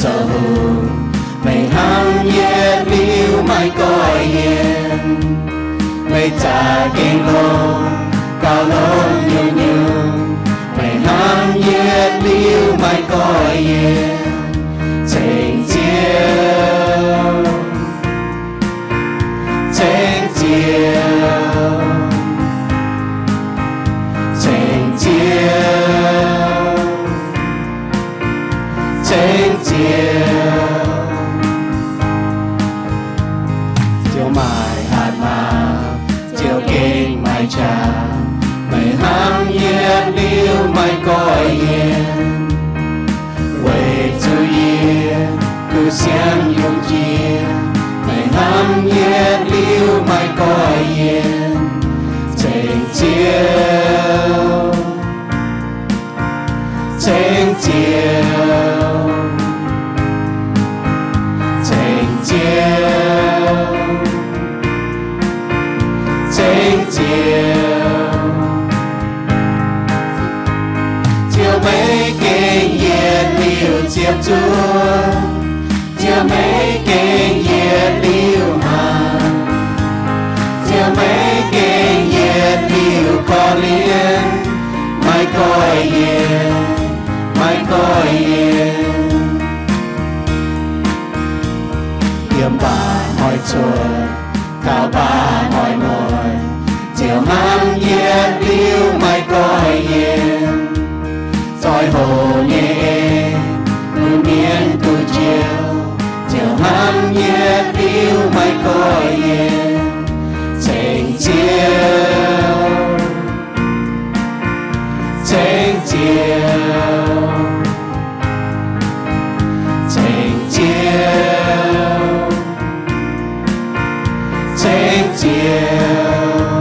zoux hungh. Meih hnamv yietc liuz maiv goiv yiem, meih za'gengh longc gauh longx nyungc-nyungc. Meih hnamv yietc liuz maiv goiv yiem, ceng Ziouv, ceng Ziouv, ceng Ziouv, ceng Ziouv. Ziouv maiv hatc maaz, Ziouv gengh maiv qaqv. Meih hnamv yietc liuz maiv goiv yiem, weic zuqc yie duqv sienx yungz jiex. Meih hnamv yietc liuz maiv goiv yiem, ceng Ziouv, ceng Ziouv, ceng Ziouv, ceng Ziouv. Ziouv maiv gengh yietc liuz ziepc zuoqv, Ziouv maiv gengh yietc liuz hnaangx, Ziouv maiv gengh yietc liuz korv-lienh, maiv goiv yiem, maiv goiv yiem. Yiem mbaaic hnoi cuotv, taux mbaaic hnoi muonc, Ziouv hnamv yietc liuz maiv goiv yiem. Zoih hoc nyei en, bun mienh duqv njoux, Ziouv hnamv yietc liuz maiv goiv yiem. Ceng Ziouv, ceng Ziouv, ceng Ziouv, ceng Ziouv.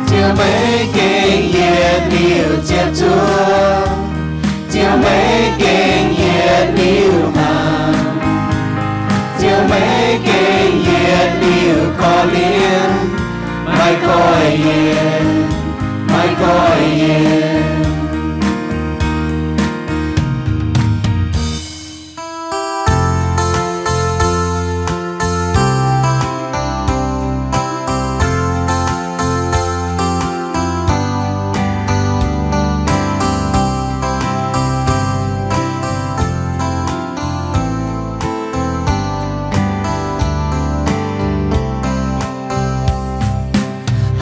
Ziouv maiv gengh yietc liuz ziepc zuoqv, Ziouv maiv gengh yietc liuz hnaangx, Ziouv maiv gengh yietc liuz korv-lienh, maiv goiv yiem, maiv goiv yiem.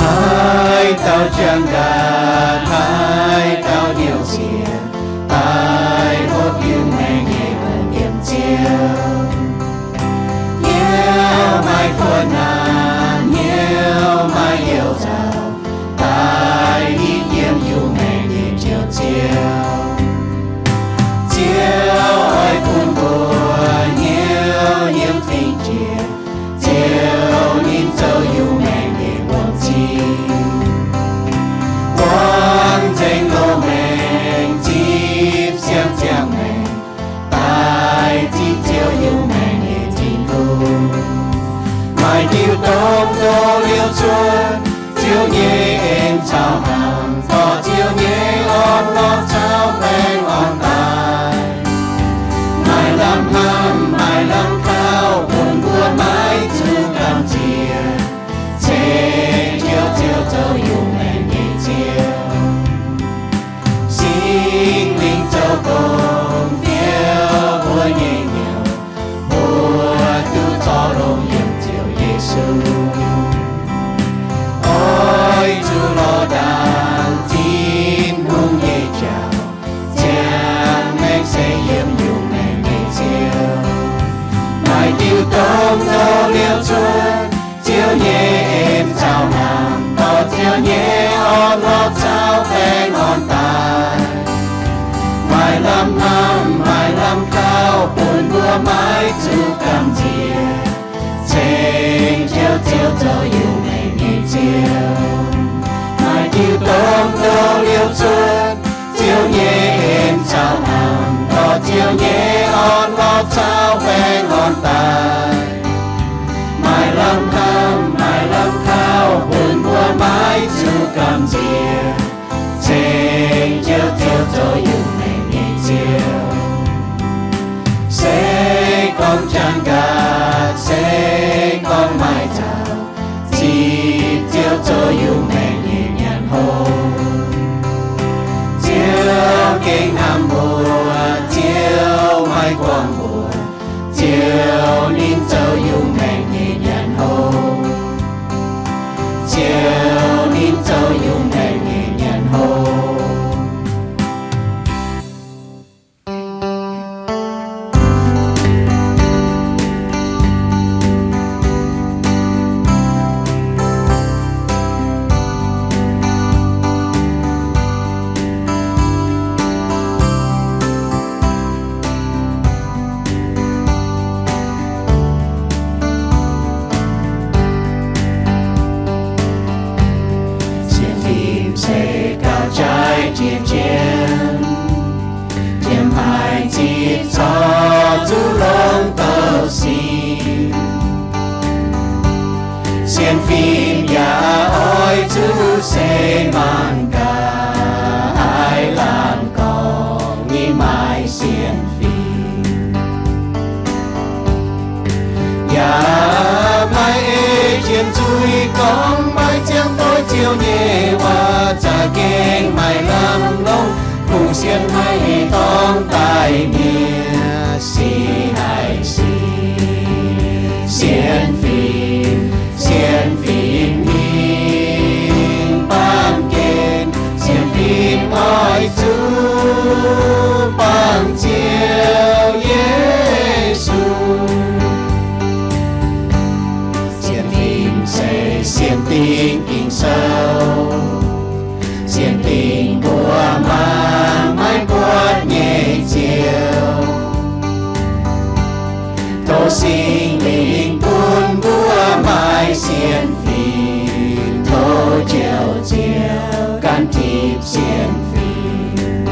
Haaix dauh jangx gaax, haaix dauh hnyouv sienx, daaih hopv Iu-Mienh nyei wuonh yiem Ziouv. Hnyouv maaih kuotv naanc, hnyouv maaih you nzauc, daaih hitv yiem Iu-Mienh nyei Njoux Ziouv. Ziouv oix bun mbuo hnyouv yiem fingx jiex, Ziouv ninh zoux Iu-Mienh nyei Ong-Zingh. Buangv nzengc loz-maengx, zipv siang ziangh maengx, daaih zipv Ziouv Iu-Mienh nyei Tin-Hungh. Maaih diuh domh ndoqv liouh cuotv, Ziouv nyei en caux hnaangx, dorh Ziouv nyei orn-lorqc caux baengh orn daaih. Maaih lamh hnamv, maaih lamh kauv, bun mbuo maiv zuqc gamh nziex, ceng Ziouv, Ziouv zoux Iu-Mienh nyei Ziouv. Singx Lingh zoux gong fiou mbuo nyei hnyouv, mbuo duqv zorqv longx yiem Ziouv Yesu. Oix zuqc lorz ndaangc Tin-Hungh nyei jauv, ziangh maengc se yiem Iu-Mienh nyei Ziouv. Maaih diuh domh ndoqv liouh cuotv, Ziouv nyei en caux hnaangx, dorh Ziouv nyei orn-lorqc caux baengh orn daaih. Maaih lamh hnamv, maaih lamh kauv, bun mbuo maiv zuqc gamh nziex, ceng Ziouv, Ziouv zoux Iu-Mienh nyei Ziouv. Maaih diuh domh ndoqv liouh cuotv, Ziouv nyei en caux hnaangx, dorh Ziouv nyei orn-lorqc caux baengh orn daaih. Maaih lamh hnamv, maaih lamh kauv, bun mbuo maiv zuqc gamh nziex, ceng Ziouv, Ziouv zoux Iu-Mienh nyei Ziouv. gengh hnamv mbuo, Ziouv maiv gorngv mbuo, Ziouv ninh zoux yungh maengc nyei nyanc hlo. Ziouv ninh zoux yungh maengc nyei nyanc hlo. Sienx fim se gauh jaaix jiex jienv, jiem haic zipv corc zuqc longc douc sic. Sienx fim yaac oix zuqc se maanc gaax, aix laanh gorngv ninh maaih sienx fim. Yaac maiv ei jien nzuih gorngv maiv ziangh doix Ziouv nyei waac, za'gengh maaih lamh longc kungx sienx maiv dorngx daaih mienh sic haic sic. Sienx fim, sienx fim hingh baamh gen, sienx fim oix zuqc bangc Ziouv Yesu. Sienx fim se sienx dingc Ging-Sou, sienx dingc mbuo mangc maiv buatc nyei Ziouv. Tov Singx Lingh bun mbuo maaih sienx fim, tov Njoux Ziouv gan tipc sienx fim,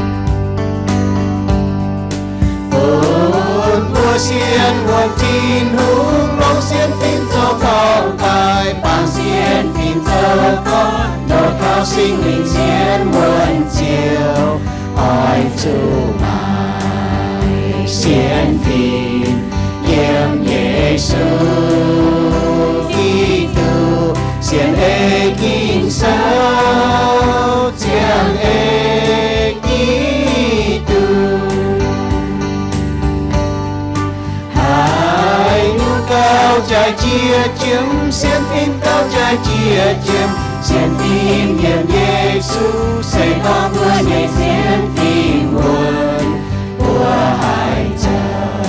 bun mbuo sienx wuonc Tin-Hungh, longc sienx fim zoux dorngh daaih, bangc sienx fim zoux gorn, ndoh taux Singx Lingh sienx wuonc Ziouv. Oix zuqc maaih sienx fim yiem Yesu Giduc, sienx ei Ging-Sou, ziangh ei Giduc. Haaix nyungc gauh jaaix jiex jienv, sienx fim gauh jaaix jiex jienv. Sienx fim yiem Yesu se gorngv mbuo nyei sienx fim wuonc, mbuo haih zoux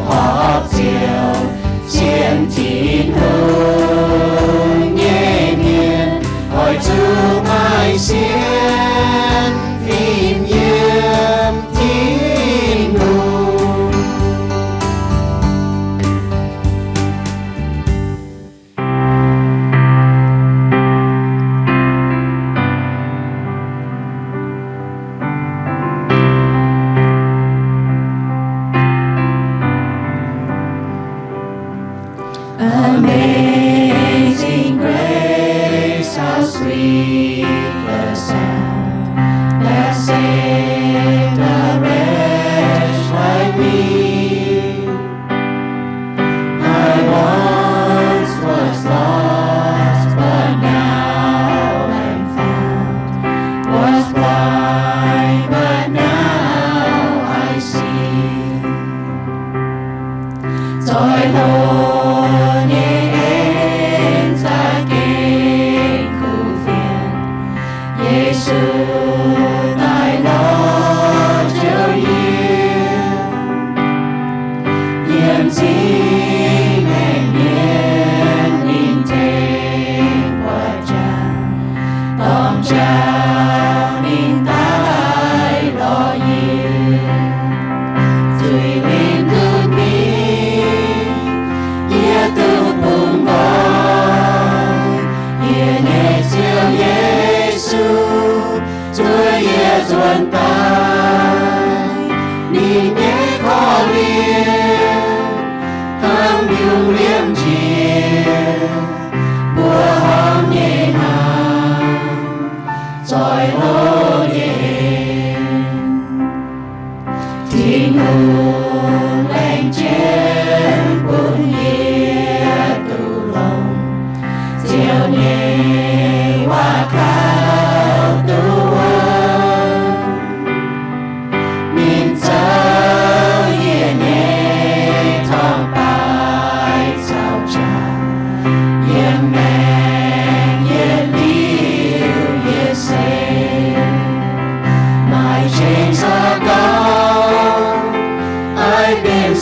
horpc Ziouv, sienx Tin-Hungh nyei mienh. Oix zuqc maaih sienx fim yiem Tin-Hungh. Amazing grace, how sweet the sound that saved a wretch like me. I once was lost, but now am found, was blind, but now I see. Zoih hlo nyei en za'gengh kuv fienx, Yesu daaih lorz Ziouv yie. Yiem zingh maengc mienh ninh tengx buatc jangx, dorng jauv ninh daaih lorz yie. Zuiz-lingh duqv mingh, yie duqv bungx nqoi. Yie nyei Ziouv Yesu, zuov yie nzuonx daaih. Ninh nyei korv-lienh hnangv yungh liemh njiec, mbuo horngh nyei hnaangx, zoih hlo nyei en. Tin-Hungh laengz jienv bun yie duqv longx, Ziouv nyei waac kaux duqv wuonv.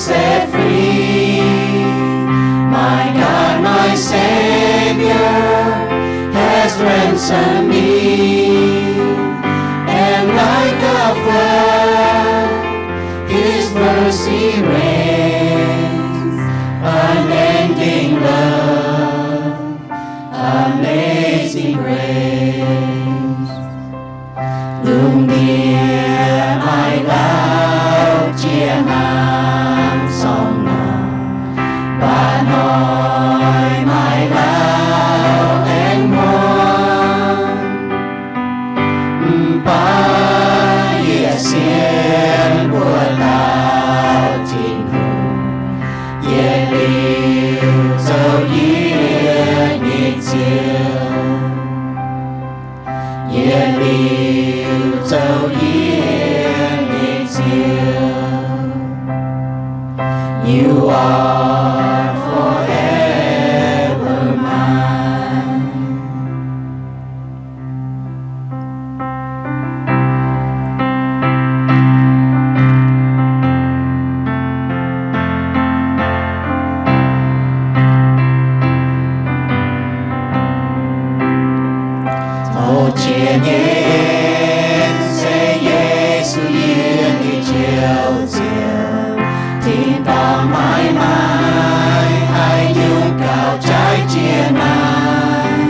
set free. My God, my Savior, has ransomed me, and like a flood, His mercy reigns, unending love, amazing grace. Lungh ndiev maaih lauh jiex hnaangx sorng nor, mba'hnoi maaih lauh aengx muonc. Mv baac yie sienx mbuo dauh Tin-Hungh, yietc liuz zoux yie nyei Ziouv. Yietc liuz zoux yie nyei Ziouv. You are forever mine. Tov jiex nyei en se Yesu yie nyei Njoux Ziouv. Tin-dorngh maiv maaih haaix nyungc gauh jaaix jiex naaiv.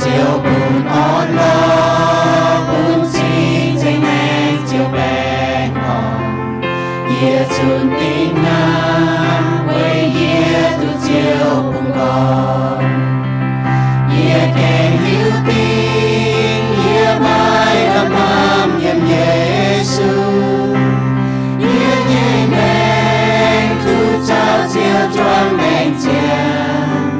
Ziouv bun orn-lorqc, bun cing-nzengc maengc ziouc baengh orn. Yie zunh dingc hnangv weic yie duqv Ziouv bungx nqoi. Yie gengh hiuv dingc yie maaih lamh hnamv yiem Yesu. Yie nyei maengc duqv caux Ziouv juangc maengc ziangh.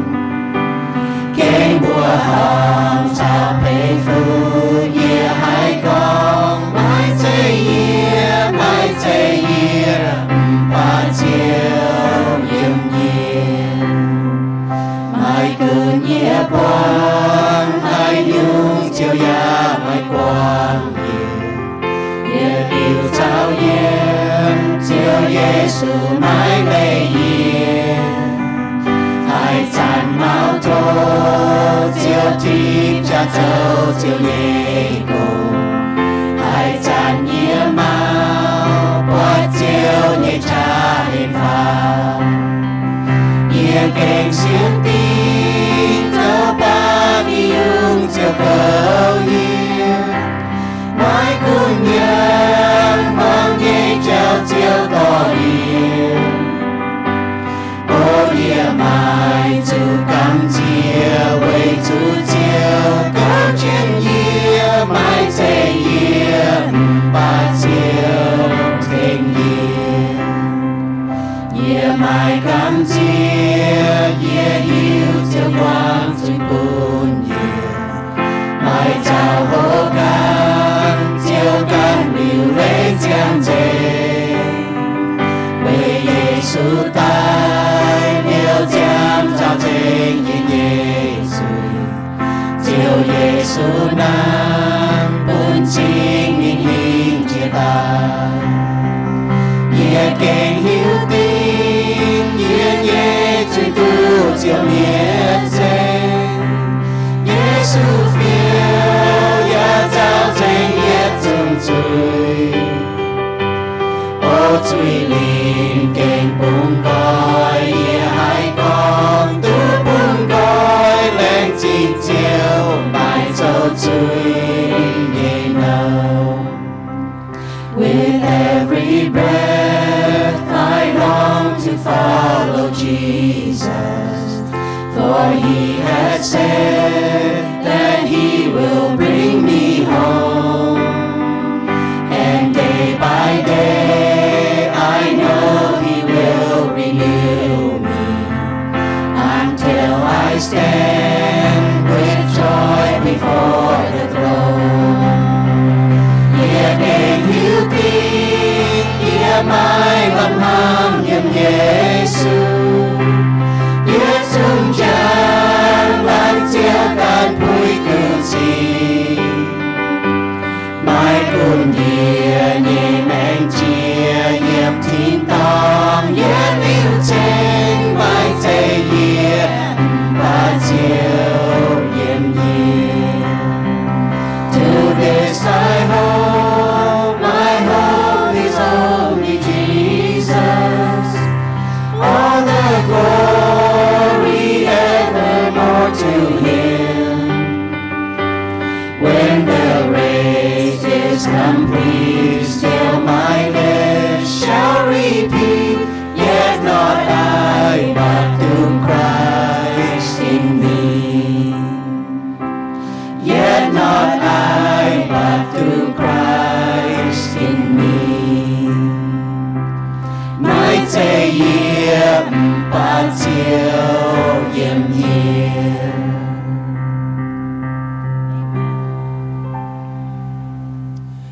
Gengh mbuoqc horngh caux peix fuqv yie haih gorngv, maiv zeiz yie, maiv zeiz yie, mv baac Ziouv yiem yie. Maiv gunv yie buangv haaix nyungc, Ziouv yaac maiv buangv yie. Yietc liuz caux yiem Ziouv Yesu maiv leih yie. Haaix zanc mauv tov Ziouv tipv jaax zoux Ziouv nyei gong. Haaix zanc yie mauv buatc Ziouv nyei qaqv hemx faaux, yie gengh sienx dingc zoux baav nyungc Ziouv goux yie. Maiv gunv yiem hmuangx nyei jauv Ziouv dorh yie. O yie maaih zuqc gamh nziex weic zuqc Ziouv goux jienv yie, maiv zeiz yie, mv baac Ziouv tengx yie. Yie maaih gamh nziex, yie hiuv Ziouv buangh zuiz bun yie. Maaih zaux houv ganh, Ziouv ganh liuc leiz ziangh nzengc. Weic Yesu daaih liouh ziangh zaux nzengc yie nyei zuiz. Ziouv Yesu naaiv bun Singx Lingh hingh jiex daaih. Yie gengh hiuv dingc yie nyei zuiz duqv Ziouv mietc nzengc. Yesu fiou yaac zaux nzengc yietc zungv zuiz. O zuiz lingc gengh bungx nqoi, yie haih gorngv duqv bungx nqoi, laengz zingh Ziouv maaih zoux zuiz nyei nouh. With every breath, I long to follow Jesus, for he has said that he will bring me home. And day by day, I know he will renew me, until I stand with joy before the throne. Yie gengh hiuv dingc yie maaih lamh hnamv yiem Yesu. Yietc zungv njang-laangc Ziouv ganh puix duqv sic. Maiv gunv yie nyei maengc jiex yiem tin-dorngh Some things till my lips shall repeat, yet not I, but through Christ in me. Yet not I, but through Christ in me. Maiv zeiz yie, mv baac Ziouv yiem yie.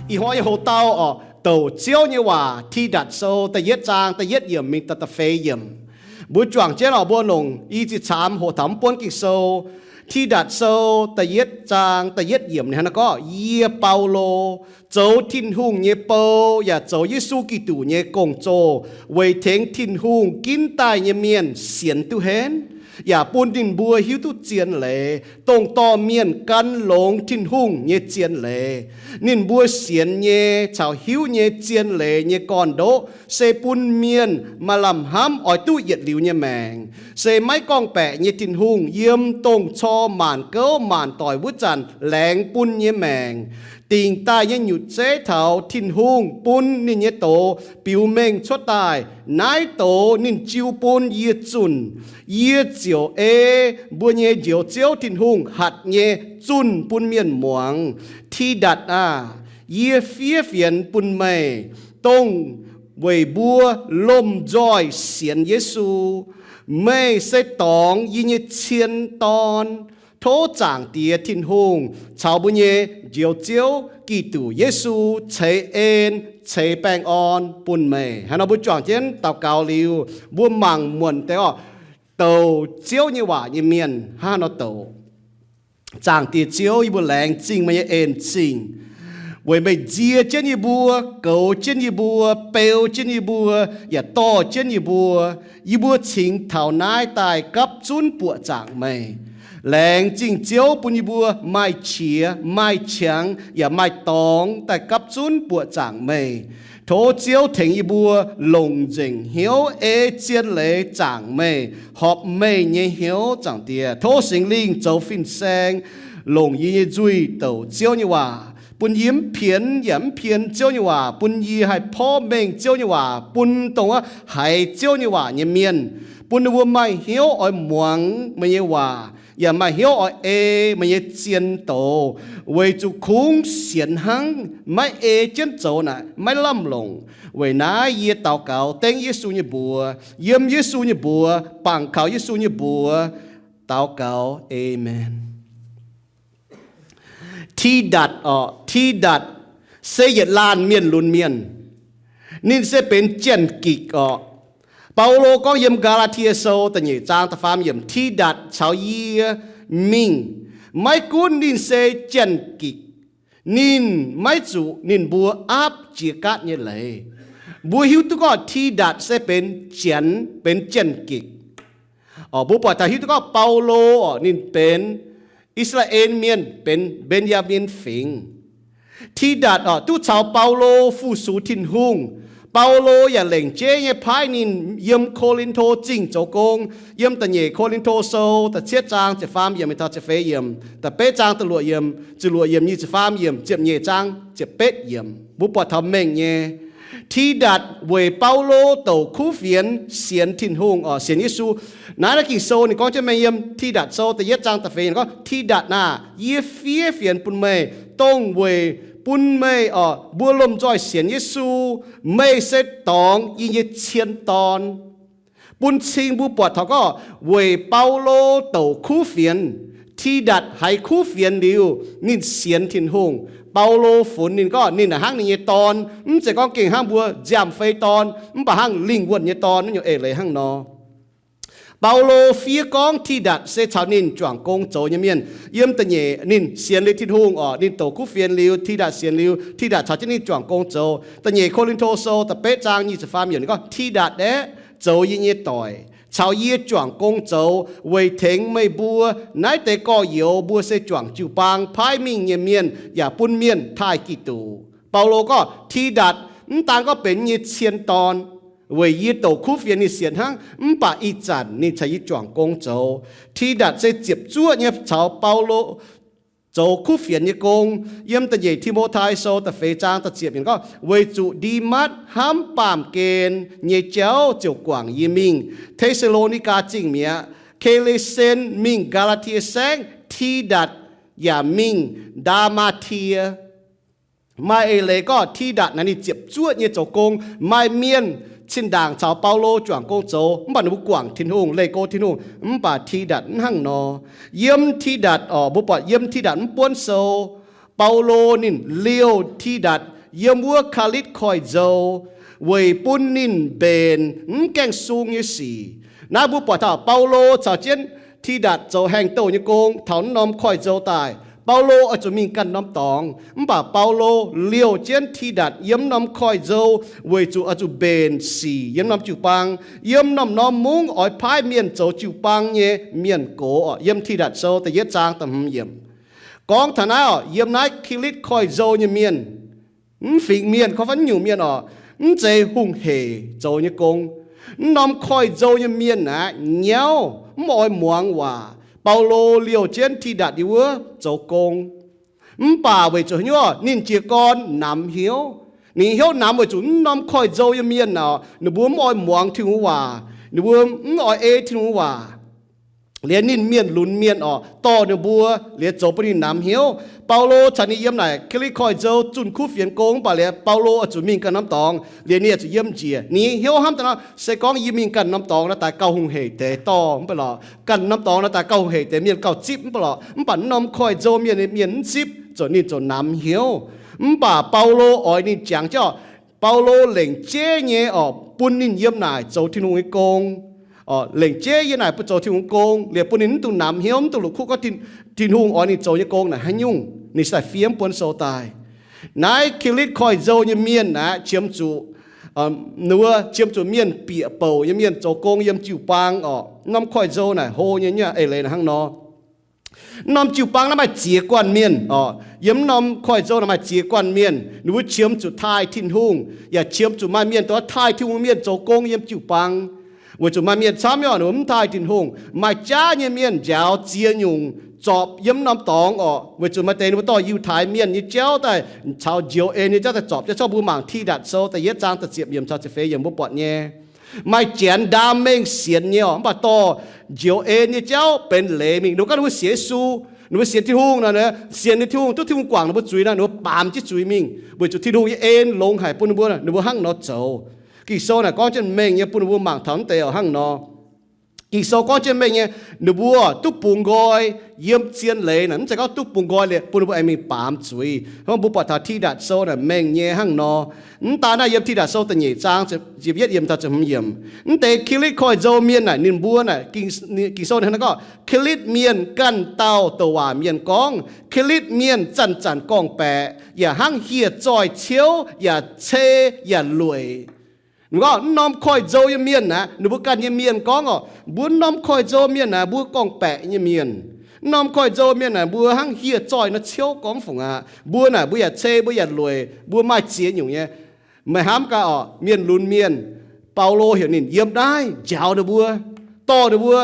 Ih hnoi yie hoqc dau oc, douc Ziouv nyei waac, Tidatc Sou da'yietv zaang da'yietv yiemc mingh daaih da'feix yiemc. Mbuo juangc jienv oc, mbuo longc i ziex camv hoqc taux mv buonv Ging-Sou. Tidatc Sou da'yietv zaang da'yietv yiemc ninh hnangv naaiv gorngv, Yie, Baulo, zoux Tin-Hungh nyei bou yaac zoux Yesu Giduc nyei gong-zoh weic tengx Tin-Hungh ginv daaih nyei mienh sienx duqv henv, yaac bun ninh mbuo hiuv duqv zien leiz, dongh dorh mienh gan longx Tin-Hungh nyei zien leiz. Ninh mbuo sienx nyei caux hiuv nyei zien leiz nyei gorn-ndoqv se bun mienh maaih lamh hnamv oix duqv yietc liuz nyei maengc. Se maiv gorngv-baeqc nyei Tin-Hungh yiem dongh cor maanc gouv maanc doic wuov zanc laengz bun nyei maengc, dingc daaih nyei nyutc zeiv taux Tin-Hungh bun ninh nyei doz biux mengh cuotv daaih. Naaiv doz ninh jiu bun yie zunh. Yie ziouc ei mbuo nyei Njoux Ziouv Tin-Hungh hatc nyei zunh bun mienh muangx. Tidatc aah! Yie fiev fienx bun meih, dongh weic mbuo lomh nzoih sienx Yesu. Meih se dorngx yie nyei cien dorn. Tov Zaangc Diex Tin-Hungh caux mbuo nyei Njoux Ziouv Giduc Yesu ceix en ceix baengh orn bun meih. Hnangv nor mbuo juangc jienv daux gaux liuz, mbuo mangc muonc deix oc, douc Ziouv nyei waac nyei mienh hnangv haaix nor douc. Zaangc Diex Ziouv, yie mbuo laengz zingh meih nyei en zingh, weic meih nzie jienv yie mbuo, goux jienv yie mbuo, beu jienv yie mbuo, yaac dorh jienv yie mbuo. Yie mbuo cingx taux naaiv daaih gapv zunv buoqc zaangc meih. Laengz zingh Ziouv bun yie mbuo maaih qiex, maaih qangx, yaac maaih dorngx daaih gapv zunv buoqc zaangc meih. Tov Ziouv tengx yie mbuo longc nzengc hnyouv ei zien leiz zaangc meih, horpc meih nyei hnyouv, Zaangc Diex. Tov Singx Lingh zoux fin-saeng longc yie nyei nzuih douc Ziouv nyei waac, bun yie mv pienx yaac mv pien Ziouv nyei waac, bun yie haih porv mengh Ziouv nyei waac bun dongh wuov haiz Ziouv nyei waac nyei mienh, bun ninh mbuo maaih hnyouv oix muangx meih nyei waac, yaac maaih hnyouv oix ei meih nyei zien doz, weic zuqc kungx sienx hnangv, maiv ei jienv zoux naaic maiv lamh longc. Weic naaiv yie daux gaux dengv Yesu nyei mbuox, yiem Yesu nyei mbuox, bangc kaux Yesu nyei mbuox daux gaux. Aamen. Tidatc oc, Tidatc se yietc laanh mienh lunx mienh. Ninh se benx janx-gikc oc. Baulo gorngv yiem Gaa^laa^tie Sou da'nyeic zaang da'faam yiemc, Tidatc caux yie mingh. Maiv gunv ninh se janx-gikc, ninh maiv zuqc ninh mbuo aapv jiex gaatv nyei leiz. Mbuo hiuv duqv gorngv Tidatc se benx janx, benx janx-gikc. Oc, mbuo buatc taux hiuv duqv gorngv Baulo oc, ninh benx I^saa^laa^en Mienh, benx Mben^yaa^min Fingx. Tidatc oc, duqv caux Baulo fu-sux Tin-Hungh. Baulo yaac lengc jeiv nyei paaiv ninh yiem Ko^lin^to Zingh zoux gong. Yiem da'nyeic Ko^lin^to Sou da'cietv zaang ziepc faam yiemc mingh taux ziepc feix yiemc, da'betv zaang da'luoqc yiemc, ziepc luoqc yiemc, nyic ziepc faam yiemc, ziepc nyeic zaang ziepc betv yiemc, mbuo buatc taux mengh nyei. Tidatc weic Baulo douc kuv fienx sienx Tin-Hungh oc, sienx Yesu. Naaiv, naaiv Ging-Sou ninh gorngv jienv mengh yiem Tidatc Sou da'yietv zaang da'feix yiemc gorngv, Tidatc aah! Yie fiev fienx bun meih, dongh weic bun meih oc, mbuo lomh nzoih sienx Yesu. Meih se dorngx yie nyei cien dorn. Bun cing mbuo buatc taux gorngv weic Baulo douc kuv fienx, Tidatc haiz kuv fienx liuz, ninh sienx Tin-Hungh. Baulo funx ninh gorngv ninh hnangv ninh nyei dorn, mv zeiz gorngv gengh hnangv mbuo nziaamv-fei dorn, mv baac hnangv lingh wuonh nyei dorn wuov nyungc eix leiz hnangv nor. Baulo fiev gorngv Tidatc se caux ninh juangc gong zoux nyei mienh. Yiem da'nyeic ninh sienx liuz Tin-Hungh oc, ninh douc kuv fienx liuz, Tidatc sienx liuz, Tidatc caux jienv ninh juangc gong zoux. Da'nyeic Ko^lin^to Sou da'betv zaang nyic ziepc faam yiemc ninh gorngv, Tidatc aeqv, zoux yie nyei doic, caux yie juangc gong zoux weic tengx meih mbuo naaiv deix gorx-youz, mbuo se juangc jiu-baang paaiv mingh nyei mienh yaac bun mienh taaih Giduc. Baulo gorngv Tidatc mv daan gorngv benx nyei cien dorn, weic yie douc kuv fienx ninh sienx hnangv, mv baac ih zanc ninh caux yie juangc gong zoux. Tidatc se ziepc zuoqv nyei caux Baulo zoux kuv fienx nyei gong. Yiem da'nyeic Ti^mo^tai Sou da'feix zaang da'ziepc yiemc gorngv, weic zuqc Ndimatv hnamv baamh gen nyei jauv ziouc guangc yie mingh Te^saa^lo^ni^gaa Zingh mi'aqv. Ke^le^sen mingh Gaa^laa^tie Saengv, Tidatc yaac mingh Ndaa^maa^tie. Maaih eix leiz gorngv Tidatc naaiv ninh ziepc zuoqv nyei zoux gong. Maaih mienh zinh ndaangc caux Baulo juangc gong zoux, mv baac ninh mbuo guangc Tin-Hungh, leih go Tin-Hungh. Mv baac Tidatc mv hnangv nor. Yiem Tidatc orqc, mbuo buatc yiem Tidatc mv buonv sou, Baulo ninh liouh Tidatc yiem wuov Kaalitv Koiv-Nzou weic bun ninh mbenc mv gaengh sung nyei sic. Naaiv mbuo buatc taux Baulo caux jienv Tidatc zoux haengh douh nyei gong taux mv norm koiv-nzou daaih. Baulo oix zuqc mingh ganh norm dorngx, mv baac Baulo liouh jienv Tidatc yiem mv norm koiv-nzou weic zuqc oix zuqc mbenc sic yiem norm jiu-baang, yiem norm-norm mungv oix paaiv mienh zoux jiu-baang nyei mienh gox orqc. Yiem Tidatc Sou da'yietv zaang da'hmz yiemc gorngv taux naaiv orqc, yiem naaiv Kaalitv Koiv-Nzou nyei mienh, mv fingx mienh, kov fai mv nyungc mienh orqc, mv zeiz hungh hec zoux nyei gong. Mv norm koiv-nzou nyei mienh aqv, nyauv, mv oix muangx waac. Baulo liouh jienv Tidatc yiem wuov zoux gong. Mv baac weic zuqc haaix nyungc? Ninh jiez gorn namx hnyouv. Ninh hnyouv namx weic zuqc mv norm koiv-nzou nyei mienh orqc, ninh mbuo mv oix muangx Tin-Hungh waac, ninh mbuo mv oix ei Tin-Hungh waac. Liuz ninh mienh lunx mienh orqc, dorh ninh mbuo liuz zoux bun ninh namx hnyouv. Baulo caux ninh yiem naaic Kaalitv Koiv-Nzou zunh kuv fienx gong, mv baac liuz Baulo oix zuqc mingh ganh norm dorngx, liuz ninh oix zuqc yiem njiec. Ninh hnyouv hnamv daaih nor, se gorngv yie mingh ganh norm dorngx naaiv daaih gauh hungh hec deix dorh mv baac lorqc, ganh norm dorngx naaiv daaih gauh hungh hec deix mienh gauh zipv mv baac lorqc. Mv baac mv norm koiv-nzou mienh, mienh mv zipv, zoux ninh zoux namx hnyouv. Mv baac Baulo oix ninh jangx jienv orqc, Baulo lengc jeiv nyei orqc, bun ninh yiem naaic zoux Tin-Hungh nyei gong. Lengc jeiv yiem naaic bun zoux Tin-Hungh gong, liuz bun ninh mv dungx namx hnyouv, mv dungx la'kuqv gorngv Tin-Hungh oix ninh zoux nyei gong naaic haaix nyungc. Ninh se daaih fiev mv buonv sou daaih. Naaiv Kaalitv Koiv-Nzou nyei mienh aeqv, qiemx zuqc, ninh mbuo qiemx zuqc mienh bieqc bouc nyei mienh zoux gong yiem jiu-baang orqc. Mv norm koiv-nzou naaic hlo nyei eix leiz naaic hnangv nor. Mv norm jiu-baang naaiv maaih ziex guanh mienh orqc. Yiem mv norm koiv-nzou naaic maaih ziex guanh mienh, ninh mbuo qiemx zuqc taaih Tin-Hungh, yaac qiemx zuqc maaih mienh dongh taaih Tin-Hungh mienh zoux gong yiem jiu-baang. Weic zuqc maaih mienh camv nyei orqc, ninh mbuo mv taaih Tin-Hungh. Maaih jaav nyei mienh njaaux ziex nyungc zorpc yiem mv norm dorngx orqc. Weic zuqc maaih deix ninh mbuo dorh Yiutai mienh nyei jauv daaih caux njoux en nyei jauv daaih zorpc jienv. Zorqv mbuo mangc Tidatc Sou da'yietv zaang da'ziepc yiemc caux ziepc feix yiemc mbuo buatc nyei. Maaih janx ndaam mengh sienx nyei orqc, mv baac dorh njoux en nyei jauv benx leiz mingh. Ninh mbuo gorngv ninh mbuo sienx Yesu, ninh mbuo sienx Tin-Hungh nor, sienx ninh Tin-Hungh, duqv Tin-Hungh guangc ninh mbuo zuiz nor, ninh mbuo baamz jienv zuiz mingh. Weic zuqc Tin-Hungh nyei en longx haic bun ninh mbuo, ninh mbuo hnangv nor zoux. Ging-Sou naaic gorngv jienv mengh nyei bun ninh mbuo mangc taux mv deix orqc hnangv nor. Ging-Sou gorngv jienv mengh nyei, ninh mbuo duqv bungx nqoi yiem zien leiz naaic, mv zeiz gorngv duqv bungx nqoi liuz bun ninh mbuo aengx mingh baamz zuiz. Hnangv mbuo buatc taux Tidatc Sou naaic mengh nyei hnangv nor. Mv daan naaiv, yiem Tidatc Sou da'nyeic zaang ziepc yietv yiemc taux ziepc hmz yiemc, mv deix Kaalitv Koiv-Nzou mienh naaic, ninh mbuo naaic, Ging-Sou ninh hnangv naaiv gorngv, Kaalitv mienh ganh dauh douc waac mienh gorngv, Kaalitv mienh zanc-zanc gorngv-baeqc, yaac hnangv hieh zoih ciouv, yaac cei, yaac lueic. Ninh gorngv mv norm koiv-nzou nyei mienh naaic, ninh mbuo ganh nyei mienh gorngv orqc, mbuo mv norm koiv-nzou mienh naaic, mbuo gorngv-baeqc nyei mienh. Mv norm koiv-nzou mienh naaic, mbuo hnangv hieh zoih nor ciouv gorngv fungc aqv. Mbuo naaic, mbuo yaac cei, mbuo yaac lueic, mbuo maaih ziex nyungc nyei. Meih hnamv gaax orqc, mienh lunx mienh, Baulo heuc ninh yiem naaiv njaaux ninh mbuo, dorh ninh mbuo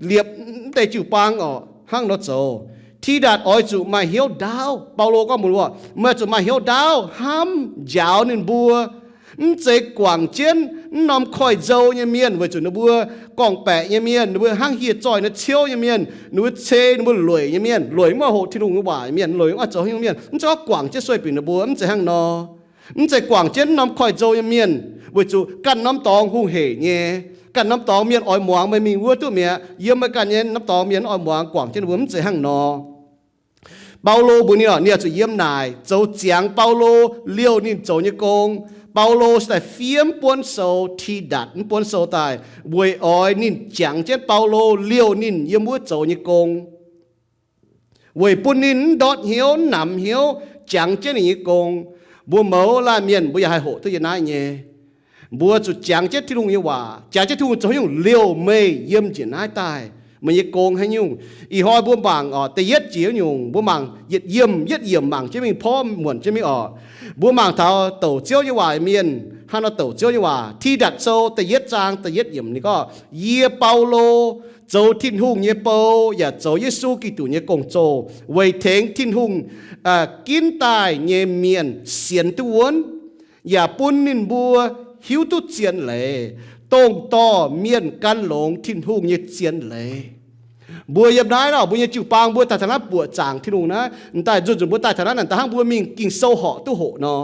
liepc mv deix jiu-baang orqc, hnangv nor zoux. Tidatc oix zuqc maaih hnyouv ndaauv. Baulo gorngv mbuox, meih oix zuqc maaih hnyouv ndaauv hnamv njaaux ninh mbuo. Mv zeiz guangc jienv mv norm koiv-nzou nyei mienh, weic zuqc ninh mbuo gorngv-baeqc nyei mienh, ninh mbuo hnangv hieh zoih nor ciouv nyei mienh, ninh mbuo cei, ninh mbuo lueic nyei mienh. Lueic mv maaih hoqc Tin-Hungh nyei waac nyei mienh, lueic mv maaih zoux haaix nyungc mienh. Mv zeiz gorngv guangc jienv sueih binc ninh mbuo, mv zeiz hnangv nor. Mv zeiz guangc jienv mv norm koiv-nzou nyei mienh, weic zuqc ganh norm dorngx hungh hec nyei, ganh norm dorngx mienh oix muangx meih mingh wuov duqv mi'aqv. Yiem meih ganh nyei norm dorngx mienh oix muangx, guangc jienv ninh mbuo, mv zeiz hnangv nor. Baulo mbuox ninh orqc, ninh oix zuqc yiem naaic zoux ziangx Baulo liouh ninh zoux nyei gong. Baulo se daaih fiev mv buonv sou, Tidatc mv buonv sou daaih, weic oix ninh jangx jienv Baulo liouh ninh yiem wuov zoux nyei gong, weic bun ninh mv ndortv hnyouv, mv namx hnyouv, jangx jienv ninh nyei gong. Mbuo mouz laanh mienh mbuo yaac haih hoqc duqv yiem naaiv nyei. Mbuo zuqc jangx jienv Tin-Hungh nyei waac, jangx jienv Tin-Hungh zoux haaix nyungc liouh meih yiem njiec naaiv daaih, meih nyei gong haaix nyungc. Ih hnoi mbuo mangc orqc, da'yietv jiex nyungc, mbuo mangc yietc yiemc yietc yiemc mangc jienv mingh, porv muonc jienv mingh orqc. Mbuo mangc taux douc Ziouv nyei waac mienh hnangv nor douc Ziouv nyei waac. Tidatc Sou da'yietv zaang da'yietv yiemc ninh gorngv, yie, Baulo, zoux Tin-Hungh nyei bou yaac zoux Yesu Giduc nyei gong-zoh weic tengx Tin-Hungh ginv daaih nyei mienh sienx duqv wuonv, yaac bun ninh mbuo hiuv duqv zien leiz, dongh dorh mienh gan longx Tin-Hungh nyei zien leiz. Mbuo yiem naaiv nor, mbuo nyei jiu-baang mbuo daaih taux naaiv buoqc zaangc Tin-Hungh naaiv, m'daaih nzunc nzunc mbuo daaih taux naaiv naaic, da'hnangv mbuo mingh Ging-Sou horqc duqv hoqc nor.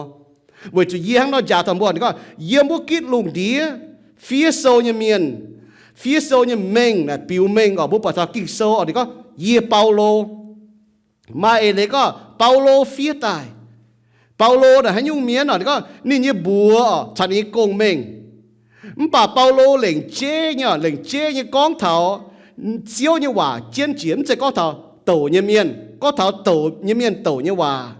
Weic zuqc yie hnangv nor njaaux taux mbuo, ninh gorngv, yiem wuov gitv lungh ndiev fiev sou nyei mienh, fiev sou nyei mengh naaic biux mengh oc, mbuo buatc taux Ging-Sou oc, ninh gorngv, yie Baulo. Maaih eix leiz gorngv Baulo fiev daaih. Baulo naaic haaix nyungc mienh oc, ninh gorngv ninh nyei mbuox oc caux ninh nyei gong-mengh. Mv baac Baulo lengc jeiv nyei, lengc jeiv nyei gorngv taux Ziouv nyei waac jienv jiex, mv zeiz gorngv taux douc nyei mienh, gorngv taux douc nyei mienh douc nyei waac.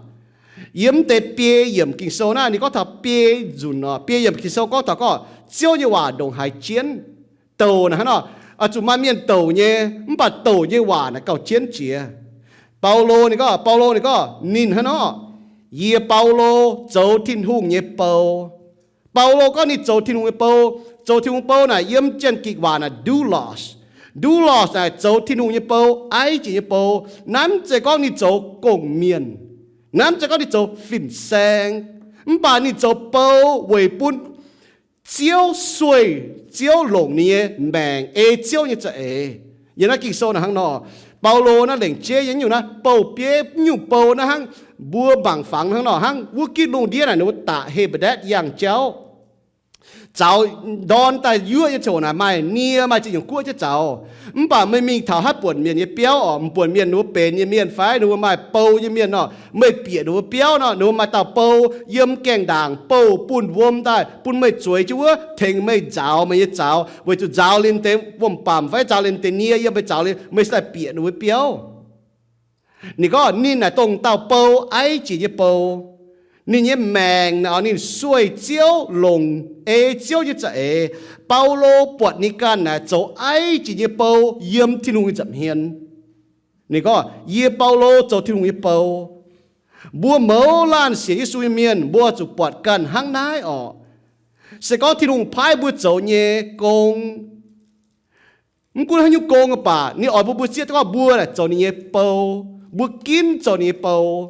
Yiem deix biei yiemc Ging-Sou naaiv, ninh gorngv taux biei nzunc oc, biei yiemc Ging-Sou gorngv taux gorngv Ziouv nyei waac ndongc haaix jienv. Douc naaic hnangv nor, oix zuqc maaih mienh douc nyei, mv baac douc nyei waac naaic gauh jienv jiex. Baulo ninh gorngv, Baulo ninh gorngv ninh hnangv nor, yie Baulo zoux Tin-Hungh nyei bou. Baulo gorngv ninh zoux Tin-Hungh nyei bou. Zoux Tin-Hungh bou naaic yiem Janx-Gikc waac naaic doulos. Doulos naaic zoux Tin-Hungh nyei bou, aiv jiex nyei bou. Naaiv mv zeiz gorngv ninh zoux gong-mienh. Naaiv mv zeiz gorngv ninh zoux fin-saeng. Mv baac ninh zoux bou weic bun Ziouv sueih, Ziouv longc ninh nyei maengc ei Ziouv nyei za'eix. Yiem naaiv Ging-Sou naaic hnangv nor, Baulo naaiv lengc jeiv nyei nyungc naaiv bouh bieiv nyungc bou naaiv hnangv mbuo mangc fangx hnangv nor, hnangv wuov gitv lungh ndiev naaic ninh mbuo daqc He^be^detv yangh jauv. Zaux ndorn daaih yuoqv nyei ziangh hoc naaic maaih nie, maaih ziex nyungc guoqv jienv zaux. Mv baac meih mingh taux haaix buonc mienh nyei biauv oc, m'buonc mienh ninh mbuo benx nyei mienh fai ninh mbuo maaih bou nyei mienh nor, meih bieqc ninh mbuo biauv nor, ninh mbuo maaih dauh bou yiem gaengh ndaangc bouh bunh wuom daaih bun meih zueiz jienv wuov, tengx meih nzaaux meih nyei zaux, weic zuqc nzaaux liemh deix wuom-bamc fai nzaaux liemh deix nie yiem meih zaux liuz, meih se daaih bieqc ninh mbuo biauv. Ninh gorngv ninh naaic dongh dauh bou, aiv jiex nyei bou. Ninh nyei maengc naaic ninh sueih Ziouv, longc ei Ziouv nyei za'eix. Baulo buatc ninh ganh naaic zoux aiv jiex nyei bou yiem Tin-Hungh nyei nza'hmien. Ninh gorngv, yie Baulo zoux Tin-Hungh nyei bou. Mbuo mouz laanh sienx Yesu nyei mienh mbuo zuqc buatc ganh hnangv naaiv orqc. Se gorngv Tin-Hungh paaiv mbuo zoux nyei gong, mv gunv haaix nyungc gong aqv baac ninh oix bun mbuo zieqv gorngv mbuo naaic zoux ninh nyei bou, mbuo ginv zoux ninh nyei bou.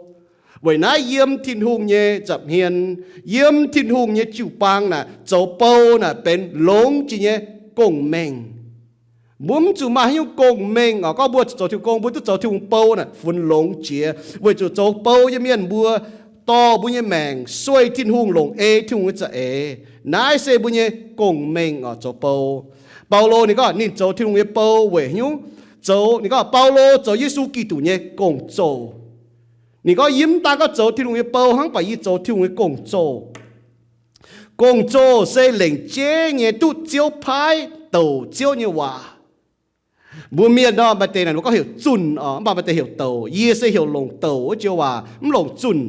Weic naaiv yiem Tin-Hungh nyei nza'hmien, yiem Tin-Hungh nyei jiu-baang naaic zoux bou naaic benx longx jiex nyei gong-mengh. Mbuo mv zuqc maaih haaix nyungc gong-mengh oc, gorngv mbuo zoux Tin-Hungh gong, mbuo duqv zoux Tin-Hungh bou naaic funx longx jiex, weic zuqc zoux bou nyei mienh mbuo dorh mbuo nyei maengc sueih Tin-Hungh, longc ei Tin-Hungh nyei za'eix. Naaiv se mbuo nyei gong-mengh oc, zoux bou. Baulo ninh gorngv ninh zoux Tin-Hungh nyei bou weic hnyouv zoux, ninh gorngv Baulo zoux Yesu Giduc nyei gong-zoh. Ninh gorngv yie mv daan gorngv zoux Tin-Hungh nyei bou hnangv, baac yie zoux Tin-Hungh nyei gong-zoh. Gong-zoh se lengc jeiv nyei duqv Ziouv paaiv douc Ziouv nyei waac. Mbuo mienh nor maaih deix naaic mbuo gorngv heuc zunh oc, mv baac maaih deix heuc douc. Yie se heuc longc douc wuov joux waac, mv longc zunh.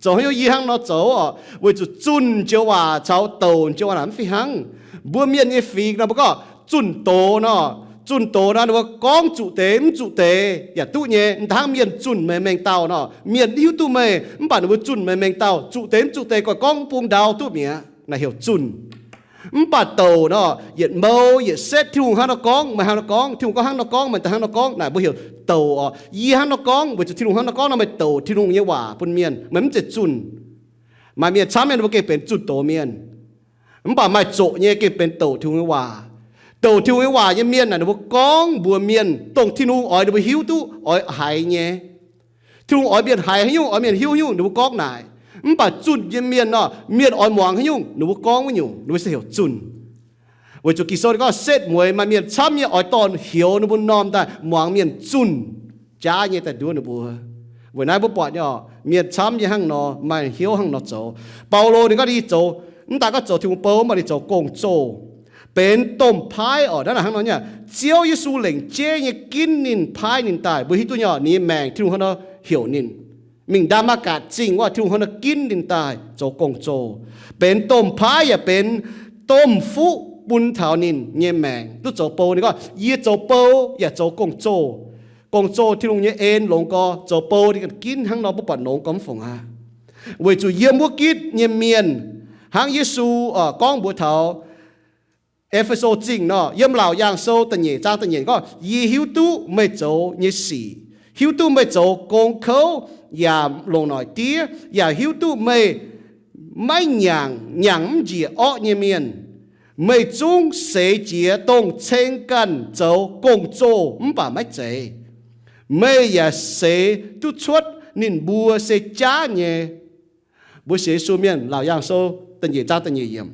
Zoux haaix nyungc yie hnangv nor zoux oc, weic zuqc zunh joux waac caux douc joux waac naaic mv fih hnangv. Mbuo mienh nyei fingx nor mbuo gorngv zunh doz nor, zunh doz nor ninh mbuo gorngv zuqc deix mv zuqc deix yaac duqv nyei. Hnangv mienh zunh meih mengh dauh nor, mienh hiuv duqv meih mv baac ninh mbuo zunh meih mengh dauh, zuqc deix mv zuqc deix, gorngv gorngv bung ndau duqv mi'aqv, naaic heuc zunh. Mv baac douc nor, yietc mou yietc setv, Tin-Hungh hnangv nor gorngv meih hnangv nor gorngv, Tin-Hungh gorngv hnangv nor gorngv meih hnangv nor gorngv, naaic mbuo heuc douc oc. Yie hnangv nor gorngv weic zuqc Tin-Hungh hnangv nor gorngv nor, meih douc Tin-Hungh nyei waac bun mienh, meih mv zeiz zunh. Maaih mienh camv mienh ninh mbuo gengh benx zunh doz mienh. Mv baac maaih zoqc nyei gengh benx douc Tin-Hungh nyei waac. Douc Tin-Hungh nyei waac nyei mienh naaic ninh mbuo gorngv mbuox mienh dongh Tin-Hungh oix ninh mbuo hiuv duqv oix haiz nyei. Tin-Hungh oix mienh haiz haaix nyungc, oix mienh hiuv haaix nyungc, ninh mbuo gorngv naaic. Mv baac zunh nyei mienh nor, mienh oix muangx haaix nyungc ninh mbuo gorngv wuov nyungc, ninh mbuo se heuc zunh. Weic zuqc Ging-Sou ninh gorngv setv mueiz maaih mienh camv nyei oix dorh hioux ninh mbuo m'normh daaih muangx mienh zunh jaav nyei daaih nduov ninh mbuo. Weic naaiv mbuo buatc nyei oc, mienh camv nyei hnangv nor, maaih hnyouv hnangv nor zoux. Baulo ninh gorngv ninh zoux, mv daan gorngv zoux Tin-Hungh bou, mv baac ninh zoux gong-zoh, benx domh paaiv oc. Naaiv hnangv nor nyei, Ziouv Yesu lengc jeiv nyei ginv ninh, paaiv ninh daaih. Mbuo hiuv duqv nyei oc, ninh nyei maengc Tin-Hungh hnangv nor heuc ninh mingh Ndaa^matv^gatc Zingh wuov, Tin-Hungh hnangv nor ginv ninh daaih zoux gong-zoh, benx domh paaiv yaac benx domh fuqv bun taux ninh nyei maengc duqv zoux bou. Ninh gorngv, yie zoux bou yaac zoux gong-zoh. Gong-zoh Tin-Hungh nyei en longx gorx, zoux bou ninh ganh ginv hnangv nor mbuo buatc longx gorx mv fungc aqv. Weic zuqc yiem wuov gitv nyei mienh, hnangv Yesu gorngv mbuox taux E^fe^so Zingh nor, yiem Laauc Yaangh Sou da'nyeic zaang da'nyeic gorngv, Yie hiuv duqv meih zoux nyei sic, hiuv duqv meih zoux gong kouv yaac longc noic diev, yaac hiuv duqv meih maiv nyaangc nyaangc mv njiec orqv nyei mienh. Meih zungv seix jiez dongh ceng ganh zoux gong-zoh mv baac maiv zeiz. Meih yaac seix duqv cuotv ninh mbuo se jaav nyei. Mbuo sienx Yesu mienh, Laauc Yaangh Sou da'nyeic zaang da'nyeic yiemc.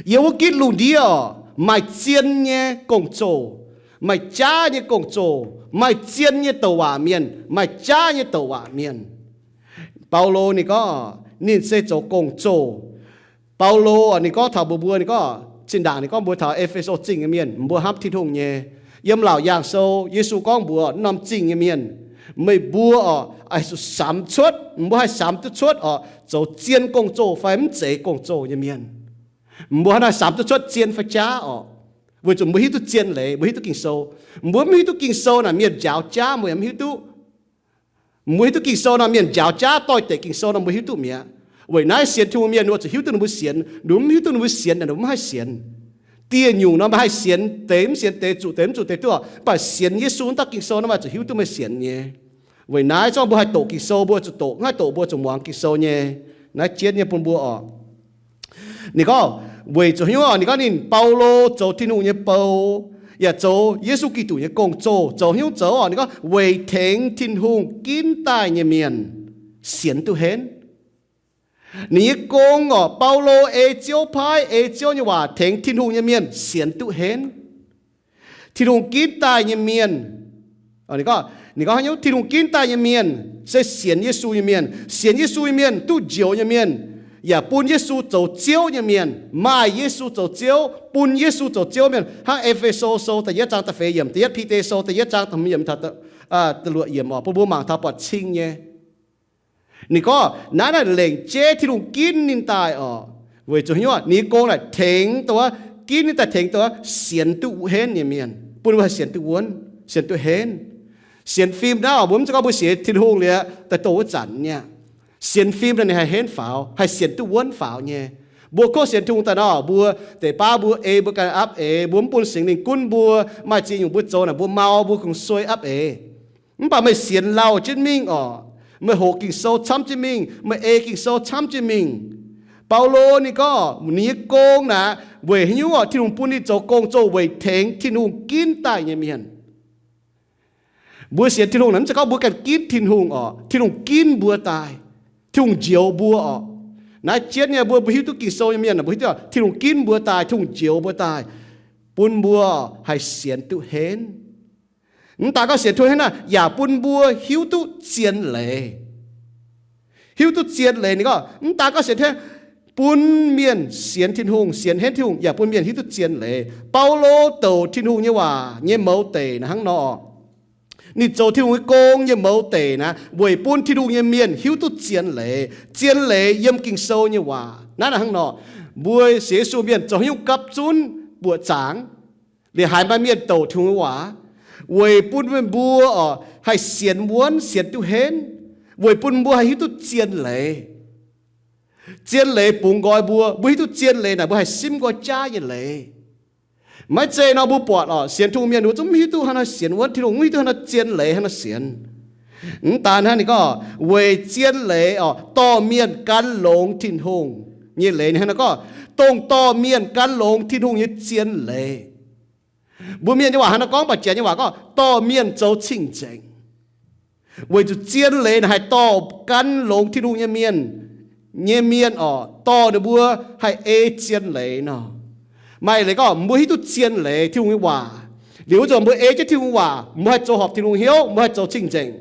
Yiem wuov gitv lungh ndiev orqc, maaih zien nyei gong-zoh, maaih jaav nyei gong-zoh, maaih zien nyei douc waac mienh, maaih jaav nyei douc waac mienh. Baulo ninh gorngv, ninh se zoux gong-zoh. Baulo ninh gorngv taux mbuox mbuo, ninh gorngv, zinh ndaangc ninh gorngv mbuox taux E^fe^so Zingh nyei mienh, mbuo hnamv Tin-Hungh nyei. Yiem Laauc Yaangh Sou, Yesu gorngv mbuox norm zingh nyei mienh, meih mbuo orqc, haih zuqc samx cuotv, mbuo haih samx duqv cuotv orqc, zoux zien gong-zoh fai mv zeiz gong-zoh nyei mienh. Mbuo hnangv naaiv samx duqv cuotv zien fai jaav orqc, weic zuqc mbuo hiuv duqv zien leiz, mbuo hiuv duqv Ging-Sou. Mbuo mv hiuv duqv Ging-Sou naaic, mienh njaaux jaav mbuo yaac mv hiuv duqv. Mbuo hiuv duqv Ging-Sou nor, mienh njaaux jaav doix-dekc Ging-Sou nor, mbuo hiuv duqv mi'aqv. Weic naaiv sienx Tin-Hungh mienh ninh mbuo zuqc hiuv duqv ninh mbuo sienx. Ninh mbuo mv hiuv duqv ninh mbuo sienx naaic, ninh mbuo mv haih sienx. Dieh nyungc nor maaih haih sienx deix mv sienx deix, zuqc deix mv zuqc deix duqv, mv baac sienx Yesu wuov dauh Ging-Sou nor maaih zuqc hiuv duqv meih sienx nyei. Weic naaiv zorqv mbuo haih doqc Ging-Sou, mbuo zuqc doqc, mv haih doqc mbuo zuqc muangx Ging-Sou nyei. Naaiv jienv nyei bun mbuo orqc. Ninh gorngv, weic zuqc hnyouv, ninh gorngv ninh Baulo zoux Tin-Hungh nyei bou, yaac zoux Yesu Giduc nyei gong-zoh, zoux hnyouv zoux orqc, ninh gorngv weic tengx Tin-Hungh ginv daaih nyei mienh sienx duqv henv. Ninh nyei gong orqc, Baulo ei Ziouv paaiv, ei Ziouv nyei waac tengx Tin-Hungh nyei mienh sienx duqv henv. Tin-Hungh ginv daaih nyei mienh, ninh gorngv, Tin-Hungh ginv daaih nyei mienh se sienx Yesu nyei mienh. Sienx Yesu nyei mienh duqv njoux nyei mienh, yaac bun Yesu zoux Ziouv nyei mienh, maaih Yesu zoux Ziouv, bun Yesu zoux Ziouv mienh. Hnangv E^fe^so Sou da'yietv zaang da'feix yiemc, da'yietv Bide Sou da'yietv zaang da'luoqc yiemc, da'luoqc yiemc orqc, bun mbuo mangc taux buatc cing nyei. Ninh gorngv naaiv naaic lengc jeiv Tin-Hungh ginv ninh daaih orqc, weic zuqc hnyouv ninh nyei gong naaic tengx dongh wuov, ginv ninh daaih tengx dongh wuov sienx duqv henv nyei mienh, bun mbuo haih sienx duqv wuonv, sienx duqv henv. Sienx fim naaiv orqc, mbuo mv zeiz gorngv mbuo sienx Tin-Hungh liuz daaih dongh wuov zanc nyei aqv. Sienx fim naaic ninh haih henv faaux, haih sienx duqv wuonv faaux nyei. Mbuo kov sienx Tin-Hungh daaih nor, mbuo deix baav mbuo ei mbuo ganh apv eix, mbuo mv bun Singx Lingh gunv mbuo, maaih ziex nyungc mbuo zoux naaic mbuo mau, mbuo kungx suei apv eix. Mv baac meih sienx lauh jienv mingh orqc, meih hoqc Ging-Sou camv jienv mingh, meih ei Ging-Sou camv jienv mingh. Baulo ninh gorngv ninh nyei gong naaic weic haaix nyungc orqc? Tin-Hungh bun ninh zoux gong-zoh weic tengx Tin-Hungh ginv daaih nyei mienh. Mbuo sienx Tin-Hungh naaic mv zeiz gorngv mbuo ganh ginv Tin-Hungh orqc, Tin-Hungh ginv mbuo daaih, Tin-Hungh njoux mbuo orqc. Naaiv jienv nyei mbuo, mbuo hiuv duqv Ging-Sou nyei mienh, mbuo hiuv duqv Tin-Hungh ginv mbuo daaih, Tin-Hungh njoux mbuo daaih, bun mbuo haih sienx duqv henv. Mv daaih gorngv sienx duqv henv naaic, yaac bun mbuo hiuv duqv zien leiz. Hiuv duqv zien leiz ninh gorngv, mv daaih gorngv sienx duqv henv, bun mienh sienx Tin-Hungh, sienx henv Tin-Hungh, yaac bun mienh hiuv duqv zien leiz. Baulo douc Tin-Hungh nyei waac nyei mouz deic naaic hnangv nor. Ninh zoux Tin-Hungh nyei gong nyei mouz deic naaic weic bun Tin-Hungh nyei mienh hiuv duqv zien leiz. Zien leiz yiem Ging-Sou nyei waac. Naaiv naaic hnangv nor, mbuo sienx Yesu mienh zoux haaix nyungc gapv zunv buoqc zaangc, liuz haiz maaih mienh douc Tin-Hungh nyei waac, weic bun meih mbuo orqc haih sienx wuonv, sienx duqv henv, weic bun mbuo haih hiuv duqv zien leiz. Zien leiz bungx nqoi mbuo, mbuo hiuv duqv zien leiz naaic mbuo haih simv nqoi jaav nyei leiz. Maiv zeiz nor mbuo buatc orqc, sienx Tin-Hungh mienh mbuo zungv mv hiuv duqv hnangv naaiv sienx wuonv Tin-Hungh, mv hiuv duqv hnangv naaiv zien leiz hnangv naaiv sienx. Mv daan hnangv, ninh gorngv weic zien leiz orqc, dorh mienh gan longx Tin-Hungh nyei leiz. Ninh hnangv naaiv gorngv, dongh dorh mienh gan longx Tin-Hungh nyei zien leiz. Mbuo mienh nyei waac hnangv naaiv gorngv, mv baac Janx nyei waac gorngv dorh mienh zoux cing-nzengc. Weic zuqc zien leiz naaic haih dorh gan longx Tin-Hungh nyei mienh, nyei mienh orqc, dorh ninh mbuo haih ei zien leiz nor. Maaih leiz gorngv mbuo hiuv duqv zien leiz Tin-Hungh nyei waac, liuz wuov zanc mbuo ei jienv Tin-Hungh waac, mbuo haih zoux horpc Tin-Hungh hnyouv, mbuo haih zoux cing-nzengc.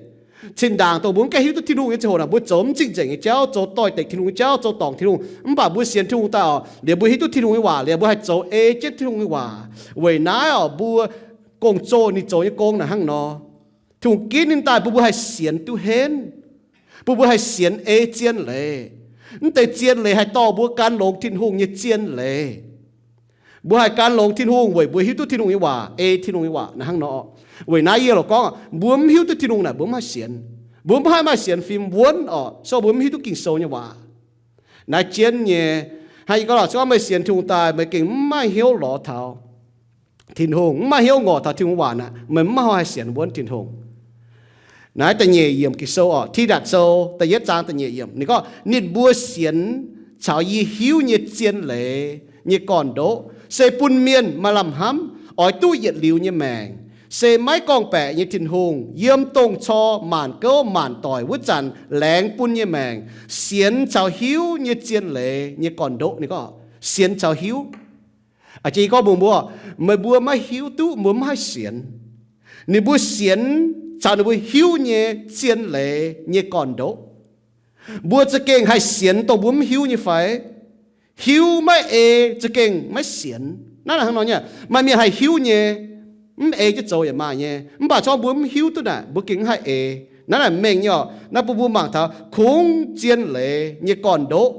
Zinh ndaangc dongh mbuo mv gaengh hiuv duqv Tin-Hungh nyei ziangh hoc naaic, mbuo zoux mv cing-nzengc nyei jauv, zoux doix-dekc Tin-Hungh nyei jauv, zoux dorngc Tin-Hungh. Mv baac mbuo sienx Tin-Hungh daaih orqc, liuz mbuo hiuv duqv Tin-Hungh nyei waac liuz, mbuo haih zoux ei jienv Tin-Hungh nyei waac. Weic naaiv orqc, mbuo gong-zoh ninh zoux nyei gong naaic hnangv nor. Tin-Hungh ginv ninh daaih bun mbuo haih sienx duqv henv, bun mbuo haih sienx ei zien leiz. Mv deix zien leiz haih dorh mbuo gan longx Tin-Hungh nyei zien leiz. Mbuo haih gan longx Tin-Hungh weic mbuo hiuv duqv Tin-Hungh nyei waac, ei Tin-Hungh nyei waac naaic hnangv nor. Weic naaiv yie loc gorngv, mbuo mv hiuv duqv Tin-Hungh naaic mbuo mv haih sienx. Mbuo mv haih maaih sienx fim wuonv orqc, se mbuo mv hiuv duqv Ging-Sou nyei waac. Naaiv jienv nyei, Hnangv yie gorngv lorqc, se gorngv meih sienx Tin-Hungh daaih, meih gengh mv maaih hnyouv lorz taux Tin-Hungh, mv maaih hnyouv ngorc taux Tin-Hungh waac aqv, meih mv maaih hnyouv haih sienx wuonv Tin-Hungh. Naaiv da'nyeic yiemc Ging-Sou orqc, Tidatc Sou da'yietv zaang da'nyeic yiemc, ninh gorngv, ninh mbuo sienx caux yie hiuv nyei zien leiz nyei gorn-ndoqv se bun mienh maaih lamh hnamv oix duqv yietc liuz nyei maengc, se maiv gorngv-baeqc nyei Tin-Hungh yiem dongh cor maanc gouv maanc doic wuov zanc laengz bun nyei maengc. Sienx caux hiuv nyei zien leiz nyei gorn-ndoqv, ninh gorngv sienx caux hiuv. A'jang yie gorngv mbuox mbuo, meih mbuo maiv hiuv duqv, mbuo mv haih sienx. Ninh mbuo sienx caux ninh mbuo hiuv nyei zien leiz nyei gorn-ndoqv. Mbuo za'gengh haih sienx dongh mbuo mv hiuv nyei fai? Hiuv maiv ei za'gengh maiv sienx. Naaiv hnangv nor nyei, maaih mienh haih hiuv nyei, mv ei jienv zoux yaac maaih nyei. Mv baac se gorngv mbuo mv hiuv duqv naaic, mbuo gengh mv haih ei. Naaiv naaic mengh nyei orqc. Naaiv bun mbuo mangc taux kungx zien leiz nyei gorn-ndoqv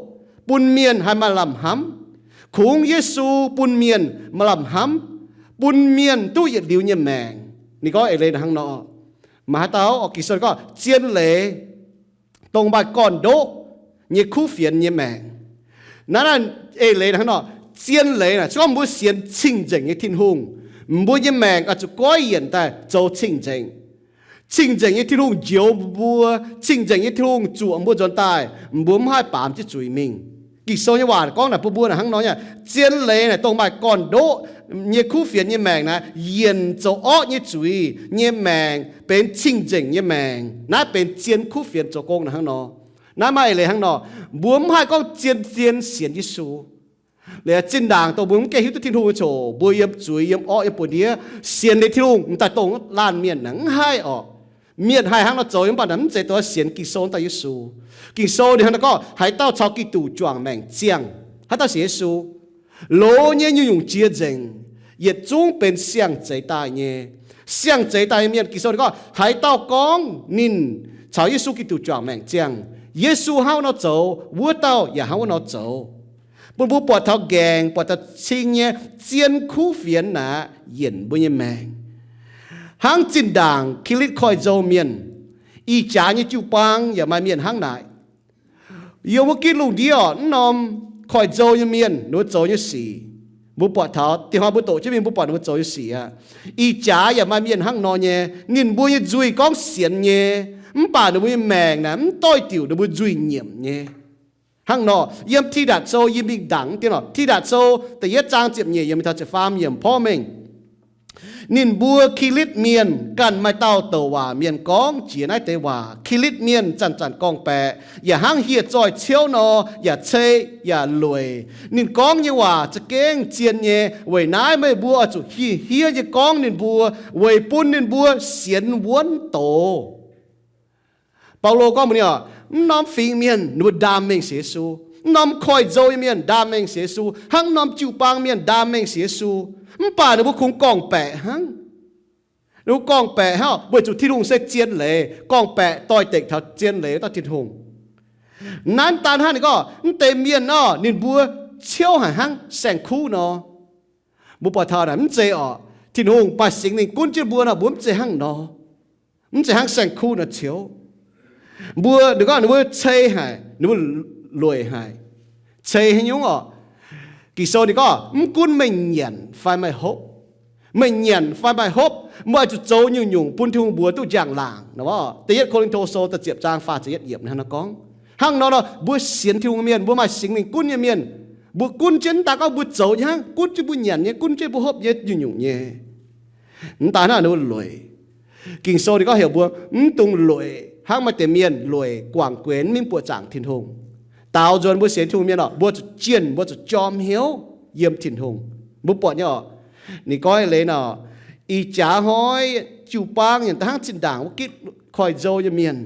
bun mienh haih maaih lamh hnamv. Kungx Yesu bun mienh maaih lamh hnamv, bun mienh duqv yietc liuz nyei maengc. Ninh gorngv eix leiz hnangv nor. Maaih haaix dauh orqc, Ging-Sou gorngv zien leiz dongh maaih gorn-ndoqv nyei kuv fienx nyei maengc. Naaiv naaic eix leiz hnangv nor, zien leiz naaic, se gorngv mbuo sienx cing-nzengc nyei Tin-Hungh, mbuo nyei maengc oix zuqc goiv yienc daaih zoux cing-nzengc. Cing-nzengc nyei Tin-Hungh njoux mbuo, cing-nzengc nyei Tin-Hungh zuoqc mbuo nzuonx daaih, mbuo mv haih baamz jienv zuiz mingh. Ging-Sou nyei waac gorngv naaic bun mbuo naaic hnangv nor nyei, zien leiz naaic dongh maaih gorn-ndoqv nyei kuv fienx nyei maengc naaic, yienc zoux orqv nyei zuiz nyei maengc benx cing-nzengc nyei maengc. Naaiv benx zien kuv fienx zoux gong naaic hnangv nor. Naaiv maaih eix leiz hnangv nor, mbuo mv haih gorngv zien-zien sienx Yesu. Liuz zinh ndaangc dongh mbuo mv gaengh hiuv duqv Tin-Hungh nyei ziangh hoc, mbuo yiem zuiz, yiem orqv, yiem buoz-ndiev, sienx liuz Tin-Hungh m'daaih dongh laanh mienh naaic mv haih orqc. Mienh haih hnangv nor zoux, mv baac naaic mv zeiz dongh sienx Ging-Sou daaih Yesu. Ging-Sou ninh hnangv nor gorngv, haaix dauh caux Giduc juangc maengc ziangh. Haaix dauh sienx Yesu, loz nyei nyungc-nyungc jiex nzengc, yietc zungv benx siang-zeix daaih nyei. Siang-zeix daaih nyei mienh, Ging-Sou ninh gorngv, haaix dauh gorngv ninh caux Yesu Giduc juangc maengc ziangh, Yesu hnangv wuov nor zoux, wuov dauh yaac hnangv wuov nor zoux. Bun mbuo buatc taux nqaengc, buatc taux cing nyei zien kuv fienx naaic yienc mbuo nyei maengc. Hnangv zinh ndaangc Kilitv Koiv-Nzou mienh, ih jaax nyei jiu-baang yaac maaih mienh hnangv naaic. Yiem wuov gitv lungh ndiev orqc, mv norm Koiv-Nzou nyei mienh ninh mbuo zoux nyei sic, mbuo buatc taux dinh hnoi mbuo doqc jienv mingh mbuo buatc ninh mbuo zoux nyei sic aqv. Ih jaax yaac maaih mienh hnangv nor nyei. Ninh mbuo nyei nzuih gorngv sienx nyei, mv baac ninh mbuo nyei maengc naaic mv doix diuc ninh mbuo nzuih nyiemc nyei. Hnangv nor, yiem Tidatc Sou yie mingh ndaangc dien orqc, Tidatc Sou da'yietv zaang ziepc nyeic yiemc mingh taux ziepc faam yiemc porv mengh. Ninh mbuo Kilitv Mienh ganh maaih dauh douc waac mienh gorngv jiex naaiv deix waac. Kilitv Mienh zanc-zanc gorngv-baeqc, yaac hnangv hieh zoih ciouv nor, yaac cei yaac lueic. Ninh gorngv nyei waac za'gengh zien nyei. Weic naaiv meih mbuo oix zuqc hieh hiev nyei gorngv ninh mbuo, weic bun ninh mbuo sienx wuonv doz. Baulo gorngv mbuox ninh orqc, mv norm fingx mienh ninh mbuo ndaam mengh sienx Yesu, mv norm koiv-nzou nyei mienh ndaam mengh sienx Yesu, hnangv mv norm jiu-baang mienh ndaam mengh sienx Yesu, mv baac ninh mbuo kungx gorngv-baeqc hnangv. Ninh mbuo gorngv-baeqc hnangv weic zuqc Tin-Hungh se zien leiz, gorngv-baeqc doix-dekc taux zien leiz wuov dauh Tin-Hungh. Naaiv daan hnangv ninh gorngv, mv deix mienh orqc, ninh mbuo ciouv haic hnangv saeng-kuv nor. Mbuo buatc taux naaic mv zeiz orqc. Tin-Hungh maaih Singx Lingh gunv jienv mbuo nor, mbuo mv zeiz hnangv nor. Mv zeiz hnangv saeng-kuv nor ciouv. Mbuo, ninh gorngv ninh mbuo cei haic, ninh mbuo lueic haic. Cei haaix nyungc orqc? Ging-Sou ninh gorngv, mv gunv meih nyanc fai meih hopv, meih nyanc fai meih hopv, meih oix zuqc zoux nyungc-nyungc bun Tin-Hungh mbuox duqv njang-laangc. Da'yietv Ko^lin^to Sou da'ziepc zaang faah ziepc yietv yiemc hnangv nor gorngv. Hnangv nor nor, mbuo sienx Tin-Hungh mienh, mbuo maaih Singx Lingh gunv nyei mienh, mbuo gunv jienv mv daan gorngv mbuo zoux nyei hnangv, gunv jienv mbuo nyanc nyei, gunv jienv mbuo hopv nyei, nyungc-nyungc nyei. Mv daan hnangv ninh mbuo lueic. Ging-Sou ninh gorngv heuc mbuo mv dungx lueic hnangv maaih deix mienh lueic guangc guenx mingh buoqc zaangc Tin-Hungh. Daaux nzuonx mbuo sienx Tin-Hungh mienh orqc, mbuo zuqc jienh, mbuo zuqc jorm hnyouv yiem Tin-Hungh. Mbuo buatc nyei orqc, ninh gorngv leiz nor, ih jaax hnoi jiu-baang yaac da'hnangv zinh ndaangc wuov gitv koiv-nzou nyei mienh,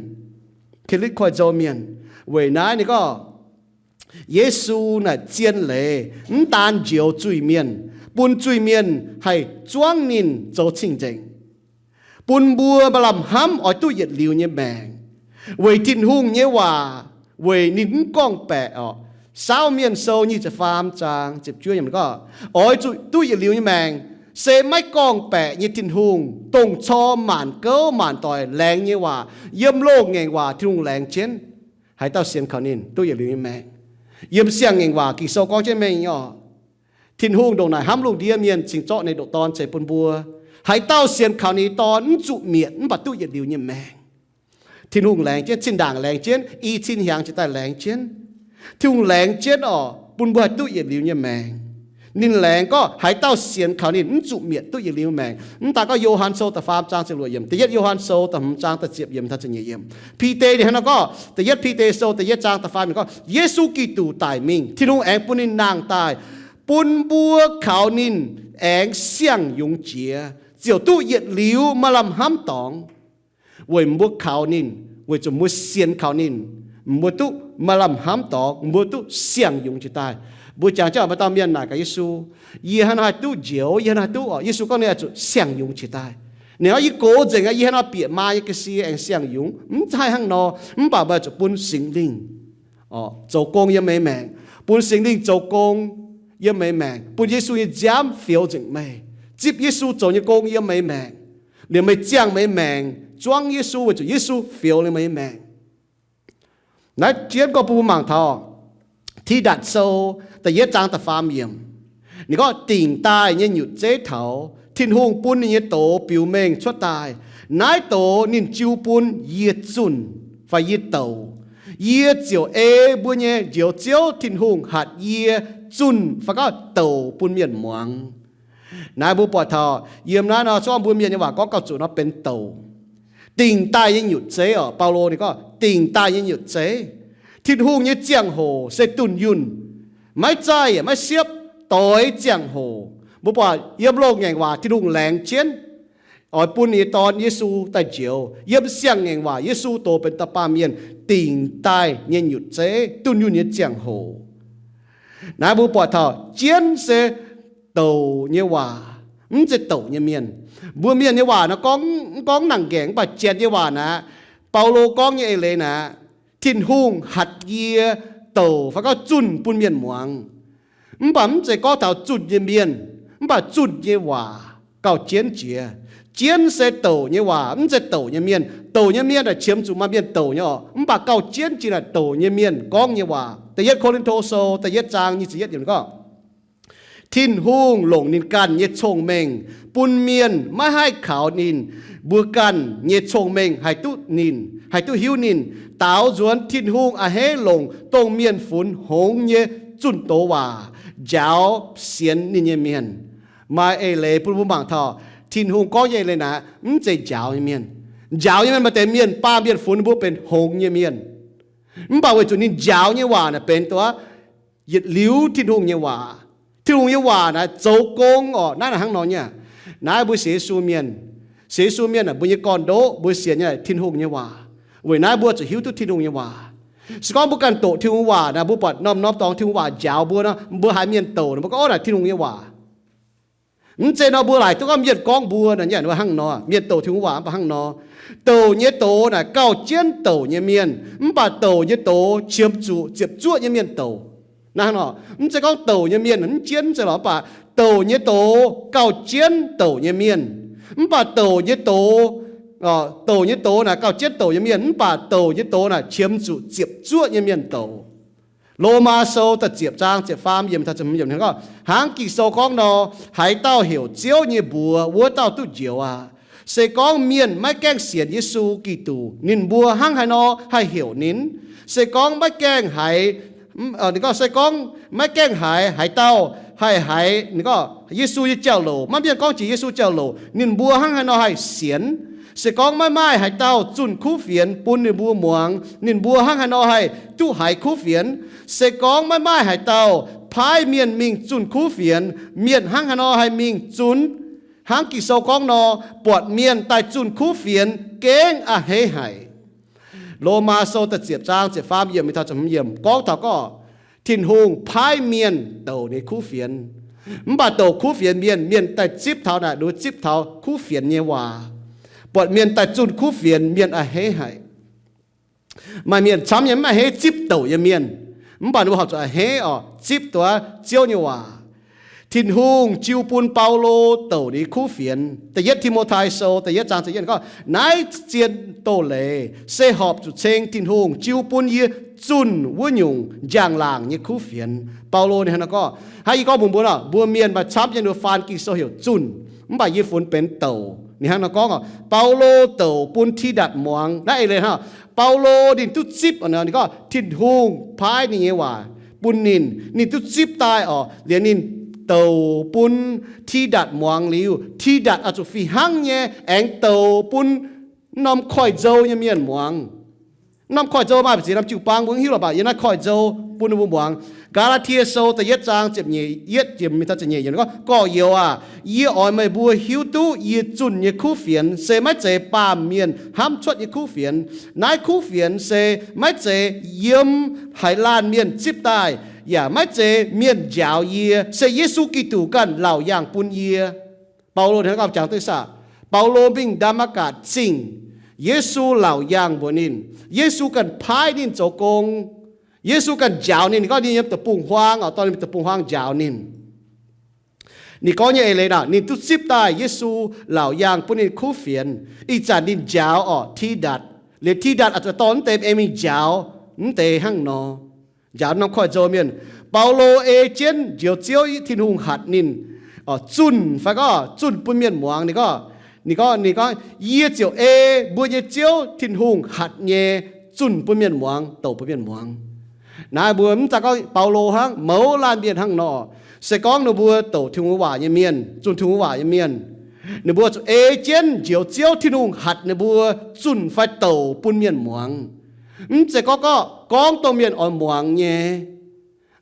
Kilitv Koiv-Nzou mienh. Weic naaiv ninh gorngv, Yesu naaic zien leiz mv daan njoux zuiz-mienh, bun zuiz-mienh haih zuangv ninh zoux cing-nzengc, bun mbuo maaih lamh hnamv oix duqv yietc liuz nyei maengc. Weic Tin-Hungh nyei waac, weic ninh mv gorngv-baeqc orqc. Saauv Mienh Sou nyic ziepc faam zaang ziepc juov yiemc gorngv, oix zuqc duqv yietc liuz nyei maengc, se maiv gorngv-baeqc nyei Tin-Hungh, dongh cor maanc gouv maanc doic laengz nyei waac, yiem loz-ngaengc waac Tin-Hungh laengz jienv. Haaix dauh sienx kaux ninh duqv yietc liuz nyei maengc. Yiem Siang-Ngaengc Waac Ging-Sou gorngv jienv mengh oc, Tin-Hungh ndongc naaic hnamv lungh ndiev mienh cingx zorqv ninh ndoqc Dorn ceix bun mbuo. Haaix dauh sienx kaux ninh nyei Dorn mv zuqc mietc mv baac duqv yietc liuz nyei maengc. Tin-Hungh laengz jienv, zinh ndaangc laengz jienv, i cin hnyangx jiex daaih laengz jienv. Tin-Hungh laengz jienv oc, bun mbuo haih duqv yietc liuz nyei maengc. Ninh laengz gorngv haaix dauh sienx kaux ninh mv zuqc mietc duqv yietc liuz maengc. Mv daaih gorngv Yo^han Sou da'faam zaang ziepc luoqc yiemc, da'yietv Yo^han Sou da'hmz zaang da'ziepc yiemc, da'ziepc yiemc. Bide ninh hnangv nor gorngv, da'yietv Bide Sou da'yietv zaang da'faam yiemc gorngv, Yesu Giduc daic mingh, Tin-Hungh aengx bun ninh nangh daaih, bun mbuo kaux ninh aengx siang-yungz jiex, ziouc duqv yietc liuz maaih lamh hnamv dorngx. Weic mbuo kaux ninh, weic zuqc mbuo sienx kaux ninh, mbuo duqv maaih lamh hnamv dorngx, mbuo duqv siang-yungz jiex daaih. Mbuo jangx jienv maaih dauh mienh naaic gaax Yesu, yie hnangv haaix duqv njoux, yie hnangv haaix duqv oc? Yesu gorngv ninh oix zuqc siang-yungz jiex daaih. Ninh gorngv, yie gox nzengc aqv, yie hnangv haaix nor bieqc maa nyei ga'sie aengx siang-yungz? Mv haih hnangv nor, mv baac meih zuqc bun Singx Lingh oc zoux gong yiem meih maengc, bun Singx Lingh zoux gong yiem meih maengc, bun Yesu nyei nziaamv fioux nzengc meih, zipv Yesu zoux nyei gong yiem meih maengc, liemh meih ziangh meih maengc, zuangv Yesu weic zuqc Yesu fioux liemh meih maengc. Naaiv jienv gorngv bun mbuo mangc taux Tidatc Sou da'yietv zaang da'faam yiemc. Ninh gorngv dingc daaih nyei nyutc zeiv taux Tin-Hungh bun ninh nyei doz biux mengh cuotv daaih. Naaiv doz ninh jiu bun yie zunh fai yie douc. Yie ziouc ei mbuo nyei Njoux Ziouv Tin-Hungh hatc yie zunh fai gauh douc bun mienh muangx. Naaiv mbuo buatc taux yiem naaiv nor, se gorngv mbuo mienh nyei waac gorngv gauh zuqc nor benx douc. Dingc daaih nyei nyutc zeiv oc, Baulo ninh gorngv dingc daaih nyei nyutc zeiv. Tin-Hungh nyei ziangh hoc se dunh yunh, maiv zaih yaac maiv siepv, doix ziangh hoc. Mbuo buatc yiem loz-ngaengc waac Tin-Hungh laengz jienv oix bun ninh nyei Dorn Yesu daaih njoux. Yiem siang-ngaengc waac Yesu dox benx dauh baamh mienh dingc daaih nyei nyutc zeiv, dunh yunh nyei ziangh hoc. Naaiv mbuo buatc taux jienv se douc nyei waac, mv zeiz douc nyei mienh. Mbuo mienh nyei waac naaiv gorngv, mv gorngv nangc nqaengc, mv baac janx nyei waac naaiv, Baulo gorngv nyei eix leiz naaiv, Tin-Hungh hatc yie douc fai gorngv zunh bun mienh muangx. Mv baac mv zeiz gorngv taux zunh nyei mienh, mv baac zunh nyei waac gauh jienv jiex. Jienv se douc nyei waac, mv zeiz douc nyei mienh. Douc nyei mienh naaic qiemx zuqc maaih mienh douc nyei oc, mv baac gauh jienv jiex naaic douc nyei mienh gorngv nyei waac. Da'yietv Ko^lin^to Sou da'yietv zaang nyic ziepc yietv yiemc gorngv, Tin-Hungh longc ninh ganh nyei cong-mengh bun mienh maiv haih kaux ninh mbuo ganh nyei cong-mengh haih duqv ninh, haih duqv hiuv ninh, daaux nzuonx Tin-Hungh a'hneiv longc dongh mienh funx hngongx nyei zunh doz waac njaaux sienx ninh nyei mienh. Maaih eix leiz bun mbuo mangc taux Tin-Hungh gorngv nyei eix leiz naaic mv zeiz njaaux nyei mienh. Njaaux nyei mienh maaih deix mienh, baamh mienh funx ninh mbuo benx hngongx nyei mienh. Mv baac weic zuqc ninh njaaux nyei waac naaic benx duqv yietc liuz Tin-Hungh nyei waac. Tin-Hungh nyei waac naaic zoux gong oc. Naaiv naaic hnangv nor nyei. Naaiv mbuo sienx Yesu mienh, sienx Yesu mienh aah, mbuo nyei gorn-ndoqv mbuo sienx nyei Tin-Hungh nyei waac. Weic naaiv mbuo zuqc hiuv duqv Tin-Hungh nyei waac. Se gorngv mbuo ganh doqc Tin-Hungh waac naaic, mbuo buatc norm-norm dorngx Tin-Hungh waac njaaux mbuo nor, mbuo haiz mienh douc nor, mbuo gorngv, Ov, naaic Tin-Hungh nyei waac. Mv zeiz nor mbuo laaic duqv gorngv mienh gorngv mbuo nor, mbuo hnangv nor, mienh douc Tin-Hungh waac mv baac hnangv nor. Douc nyei doz naaic gauh jienv douc nyei mienh, mv baac douc nyei doz qiemx zuqc ziepc zuoqv nyei mienh douc. Naaiv hnangv nor, mv zeiz gorngv douc nyei mienh mv jienv, mv zeiz lorqc, mv baac douc nyei doz gauh jienv douc nyei mienh. Mv baac douc nyei doz, douc nyei doz naaic gauh jienv douc nyei mienh, mv baac douc nyei doz naaic qiemx zuqc ziepc zuoqv nyei mienh douc. Lomaa Sou da'ziepc zaang ziepc faam yiemc taux ziepc hmz yiemc gorngv, hnangv Ging-Sou gorngv nor, haaix dauh heuc Ziouv nyei mbuox, wuov dauh duqv njoux aqv. Se gorngv mienh maiv gaengh sienx Yesu Giduc, ninh mbuo hnangv haaix nor haih heuc ninh? Se gorngv maiv gaengh haiz, ninh gorngv, se gorngv maiv gaengh haiz haaix dauh haih haiz, ninh gorngv, Yesu nyei jauv-louc, maiv mienh gorngv jiex Yesu jauv-louc, ninh mbuo hnangv haaix nor haih sienx? Se gorngv maiv maaih haaix dauh zunh kuv fienx bun ninh mbuo muangx, ninh mbuo hnangv haaix nor haih duqv haiz kuv fienx? Se gorngv maiv maaih haaix dauh paaiv mienh mingh zunh kuv fienx, mienh hnangv haaix nor haih mingh zunv? Hnangv Ging-Sou gorngv nor, buatc mienh daaih zunh kuv fienx gengh a'hneiv haic. Lomaa Sou da'ziepc zaang ziepc faam yiemc mingh taux ziepc hmz yiemc gorngv taux gorngv, Tin-Hungh paaiv mienh douc ninh kuv fienx. Mv baac douc kuv fienx mienh, mienh daaih zipv taux naaic, nduov zipv taux kuv fienx nyei waac. Buatc mienh daaih zunh kuv fienx, mienh a'hneiv haic. Maaih mienh camv nyei mv a'hneiv zipv douc nyei mienh, mv baac ninh mbuo horpc zuqc a'hneiv oc, zipv duqv Ziouv nyei waac. Tin-Hungh jiu bun Baulo douc ninh kuv fienx. Da'yietv Ti^mo^tai Sou da'yietv zaang ziepc yietv gorngv, naaiv zien doz-leiz se horpc zuqc ceng Tin-Hungh jiu bun yie zunh wuov nyungc njang-laangc nyei kuv fienx. Baulo ninh hnangv nor gorngv. Hnangv yie gorngv mbuox mbuo nor, mbuo mienh maaih camv nyei ninh mbuo faan Ging-Sou heuc zunh, mv baac yie funx benx douc. Ninh hnangv nor gorngv oc, Baulo douc bun Tidatc muangx. Naaiv eix leiz hnangv, Baulo ninh duqv zipv, ninh gorngv Tin-Hungh paaiv ninh nyei waac bun ninh, ninh duqv zipv daaih oc, liuz ninh douc bun Tidatc muangx liuz, Tidatc oix zuqc fih hnangv nyei aengx douc bun norm koiv-nzou nyei mienh muangx. Norm koiv-nzou maaih mbu'ziex norm jiu-baang mbuo mv hiuv lorqc, mv baac yiem naaiv koiv-nzou bun ninh mbuo muangx. Gaa^laa^tie Sou da'yietv zaang ziepc nyeic, yietv ziepc nyeic, yietv yiemc gorngv, Gorx-youz aac, yie oix meih mbuo hiuv duqv yie zunh nyei kuv fienx se maiv zeiz baamh mienh hnamv cuotv nyei kuv fienx. Naaiv kuv fienx se maiv zeiz yiem haaix laanh mienh zipv daaih, yaac maiv zeiz mienh njaaux yie, se Yesu Giduc ganh laauc yaangh bun yie. Baulo hnangv gauh jangx duqv saah? Baulo mingh Ndaa^matv^gatc Zingh, Yesu laauc yaangh mbuox ninh. Yesu ganh paaiv ninh zoux gong. Yesu ganh njaaux ninh. Ninh gorngv ninh yiem deic-bung-huaang oc, dorh ninh deic-bung-huaang njaaux ninh. Ninh gorngv nyei eix leiz naaic, ninh duqv zipv daaih Yesu laauc yaangh bun ninh kuv fienx. Ih zanc ninh njaaux orqc, Tidatc. Liuz Tidatc oix zuqc dorh mv deix ei mingh njaaux mv deix hnangv nor. Njaaux norm koiv-nzou mienh. Baulo ei jienv njoux Ziouv Tin-Hungh hatc ninh zunh fai gorngv zunh bun mienh muangx. Ninh gorngv, ninh gorngv, ninh gorngv, Yie ziouc ei mbuo nyei Ziouv Tin-Hungh hatc nyei zunh bun mienh muangx, douc bun mienh muangx. Naaiv mbuo mv daan gorngv Baulo hnangv, mouz laanh mienh hnangv nor, se gorngv ninh mbuo douc Tin-Hungh waac nyei mienh, zunh Tin-Hungh waac nyei mienh, ninh mbuo zuqc ei jienv njoux Ziouv Tin-Hungh hatc ninh mbuo zunh fai douc bun mienh muangx. Mv zeiz gorngv gorngv gorngv dongh mienh oix muangx nyei,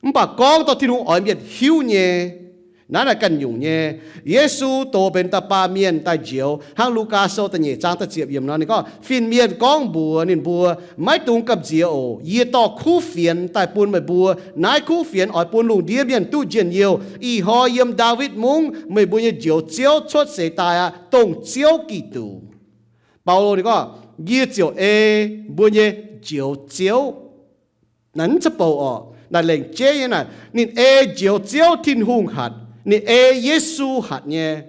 mv baac gorngv dongh Tin-Hungh oix mienh hiuv nyei. Naaiv naaic ganh nyungc nyei. Yesu doz benx da'baamh mienh daaih njoux, hnangv Lugaa Sou da'nyeic zaang da'ziepc yiemc nor, ninh gorngv, Fin-mienh gorngv mbuox ninh mbuo, Maiv dungx gamh nziex oc. Yie dorh kuv fienx daaih bun meih mbuo. Naaiv kuv fienx oix bun lungh ndiev mienh duqv njien-youh. Ih hnoi yiem Ndaawitv Mungv meih mbuo nyei Njoux Ziouv cuotv seix daaih aqv, dongh Ziouv Giduc. Baulo ninh gorngv, Yie ziouc ei mbuo nyei Njoux Ziouv. Naaiv mv zeiz bouc orqc, naaic lengc jeiv nyei naaic, ninh ei Njoux Ziouv Tin-Hungh hatc, ninh ei Yesu hatc nyei.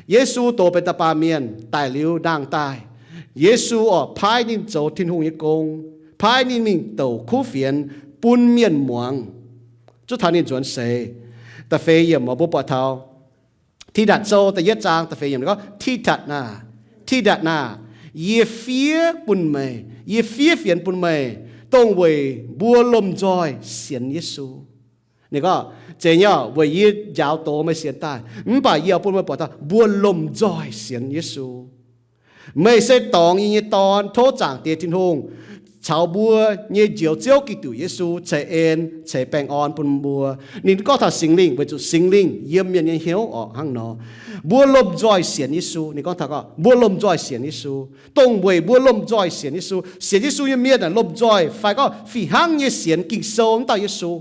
Yesu doz benx da'baamh mienh daic liuz nangh daaih. Yesu orqc paaiv ninh zoux Tin-Hungh nyei gong, paaiv ninh mingh douc kuv fienx bun mienh muangx. Zuov taux ninh nzuonx seix, da'feix yiemc mbuo buatc taux Tidatc Sou da'yietv zaang da'feix yiemc gorngv, Tidatc aah! Tidatc aah! Yie fiev bun meih, yie fiev fienx bun meih, dongh weic mbuo lomh nzoih sienx Yesu. Ninh gorngv, Zeiz nyei, weic yie njaaux doz meih sienx daaih, mv baac yie oix bun meih buatc taux mbuo lomh nzoih sienx Yesu. Meih se dorngx yie nyei Dorn. Tov Zaangc Diex Tin-Hungh caux mbuo nyei Njoux Ziouv Giduc Yesu ceix en ceix baengh orn bun mbuo. Ninh gorngv taux Singx Lingh weic zuqc Singx Lingh yiem mienh nyei hnyouv orqc hnangv nor. Mbuo lomh nzoih sienx Yesu. Ninh gorngv taux gorngv mbuo lomh nzoih sienx Yesu. Dongh weic mbuo lomh nzoih sienx Yesu. Sienx Yesu nyei mienh aah, lomh nzoih fai gorngv fih hnangv nyei sienx Ging-Sou wuov dauh Yesu.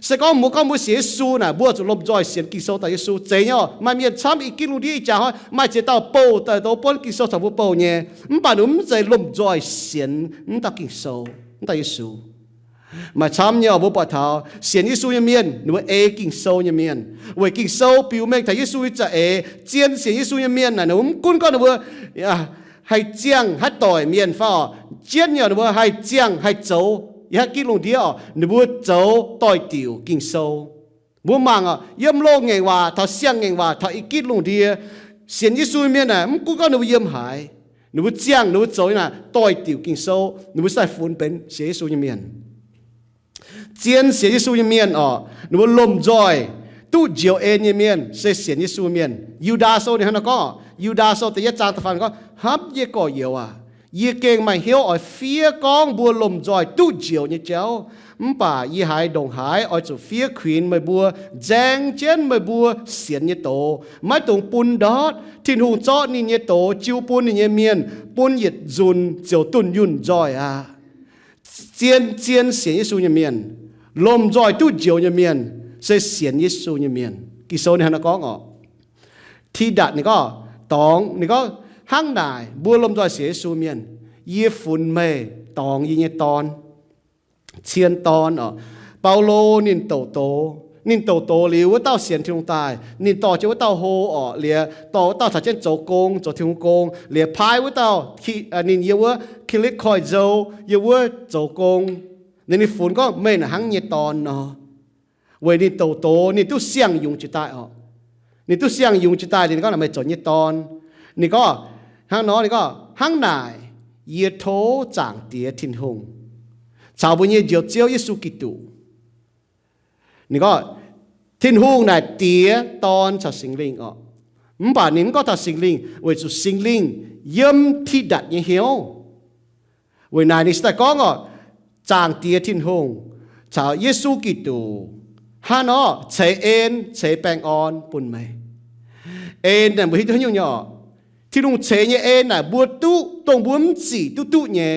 Se gorngv mbuo gorngv mbuo sienx Yesu naaic, mbuo zuqc lomh nzoih sienx Ging-Sou dauh Yesu. Zeiz nyei orqc, maaih mienh camv i gitv lungh ndiev ih jaax hnoi maaih ziex dauh bouh daaih douz buonv Ging-Sou caux mbuo bouh nyei, mv baac ninh mbuo mv zeiz lomh nzoih sienx wuov dauh Ging-Sou, wuov dauh Yesu. Maaih camv nyei orqc, mbuo buatc taux sienx Yesu nyei mienh ninh mbuo ei Ging-Sou nyei mienh, weic Ging-Sou biux mengh taux Yesu nyei za'eix. Zien sienx Yesu nyei mienh naaic, ninh mbuo mv gunv gorngv ninh mbuo haih ziangh haih doic mienh fai orqc, jienv nyei orqc, ninh mbuo haih ziangh haih zoux yiem haaix gitv lungh ndiev orqc, ninh mbuo zoux doix-diuc Ging-Sou. Mbuo mangc orqc, yiem loz-ngaengc waac taux siang-ngaengc waac taux i gitv lungh ndiev, sienx Yesu nyei mienh naaic, mv gunv gorngv ninh mbuo yiem haaix, ninh mbuo ziangh, ninh mbuo zoux nyei naaic, doix-diuc Ging-Sou, ninh mbuo se daaih funx benx sienx Yesu nyei mienh. Zien sienx Yesu nyei mienh orqc, ninh mbuo lomh nzoih duqv njoux en nyei mienh se sienx Yesu mienh. Yu^ndaa Sou ninh hnangv naaiv gorngv, Yu^ndaa Sou da'yietv zaang da'faam gorngv, Hnamv nyei gorx-youz aac, yie gengh maaih hnyouv oix fiev gorngv mbuo lomh nzoih duqv njoux nyei jauv. Mv baac yie haiz ndongc haaix oix zuqc fiev kuinx meih mbuo, nzaeng jienv meih mbuo sienx nyei doz. Maiv dungx bun ndortv. Tin-Hungh zorqv ninh nyei doz jiu bun ninh nyei mienh, bun yietc nzunc ziouc dunh yunh nzoih aqv. Zien, zien sienx Yesu nyei mienh, lomh nzoih duqv njoux nyei mienh, se sienx Yesu nyei mienh. Ging-Sou ninh hnangv naaiv gorngv orqc. Tidatc ninh gorngv, dorngx, ninh gorngv, Hnangv naaic mbuo lomh nzoih sienx Yesu mienh, yie funx meih dorngx yie nyei dorn. Cien dorn orqc. Baulo ninh douc doz, Ninh douc doz liuz, wuov dauh sienx Tin-Hungh daaih, ninh dorh jienv wuov dauh hlo orqc, liuz dorh wuov dauh caux jienv zoux gong, zoux Tin-Hungh gong, liuz paaiv wuov dauh, ninh yiem wuov Kilitv Koiv-Nzou, yiem wuov zoux gong. Ninh, ninh funx gorngv, Meih naaic hnangv nyei dorn nor. Weic ninh douc doz, ninh duqv siang-yungz jiex daaih orqc. Ninh duqv siang-yungz jiex daaih, ninh gorngv, Naaic meih zoux nyei dorn. Ninh gorngv, hnangv nor, ninh gorngv, Hnangv naaic, yie tov Zaangc Diex Tin-Hungh caux mbuo nyei Njoux Ziouv Yesu Giduc. Ninh gorngv, Tin-Hungh naaic Diex, Dorn caux Singx Lingh orqc. Mv baac ninh mv gorngv taux Singx Lingh weic zuqc Singx Lingh yiem Ti^ndatc nyei hnyouv. Weic naaic ninh se daaih gorngv orqc, Zaangc Diex Tin-Hungh caux Yesu Giduc hnangv nor ceix en ceix baengh orn bun meih. En naaic mbuo hiuv duqv haaix nyungc nyei orqc? Tin-Hungh ceix nyei en naaic mbuo duqv dongh mbuo mv zic duqv duqv nyei.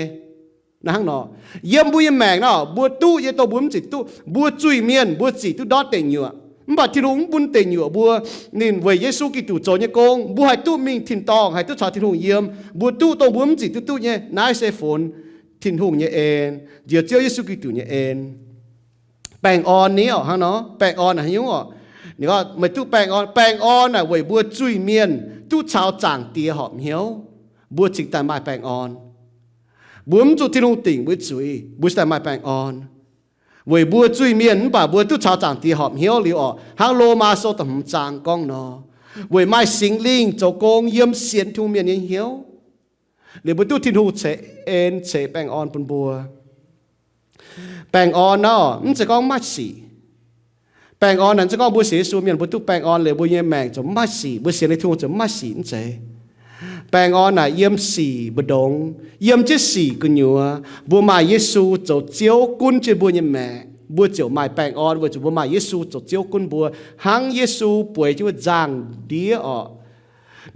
Naaiv hnangv nor, yiem mbuo nyei maengc nor, mbuo duqv nyei dongh mbuo mv zic duqv. Mbuo zuiz-mienh mbuo zic duqv ndortv deic nyuoqc, mv baac Tin-Hungh mv bun deic nyuoqc mbuo. Ninh weic Yesu Giduc zoux nyei gong, mbuo haih duqv mingh tin-dorngh, haih duqv caux Tin-Hungh yiem. Mbuo duqv dongh mbuo mv zic duqv duqv nyei. Naaiv se funx Tin-Hungh nyei en, Njoux Ziouv Yesu Giduc nyei en. Baengh orn ni orqc, hnangv nor, baengh orn naaic haaix nyungc orqc? Ninh gorngv meih duqv baengh orn. Baengh orn naaic weic mbuo zuiz-mienh duqv caux Zaangc Diex horpc hnyouv, mbuo cingx daaih maaih baengh orn. Mbuo mv zuqc Tin-Hungh dingc mbuo zuiz, mbuo cingx daaih maaih baengh orn. Weic mbuo zuiz-mienh mv baac mbuo duqv caux Zaangc Diex horpc hnyouv liuz orqc, hnangv Lomaa Sou da'hmz zaang gorngv nor, weic maaih Singx Lingh zoux gong yiem sienx Tin-Hungh mienh nyei hnyouv, liuz mbuo duqv Tin-Hungh ceix en ceix baengh orn bun mbuo. Baengh orn nor, mv zeiz gorngv maiv sic. Baengh orn naaic mv zeiz gorngv mbuo sienx Yesu mienh mbuo duqv baengh orn liuz mbuo nyei maengc ziouc mv maaih sic, mbuo sienx liuz Tin-Hungh ziouc mv maaih sic, mv zeiz. Baengh orn naaic yiem sic mbu'ndongx, yiem jienv sic gu'nyuoz, mbuo maaih Yesu zoux Ziouv gunv jienv mbuo nyei maengc, mbuo ziouc maaih baengh orn weic zuqc mbuo maaih Yesu zoux Ziouv gunv mbuo, hnangv Yesu bueix jienv wuov nzangv-ndiev orqc.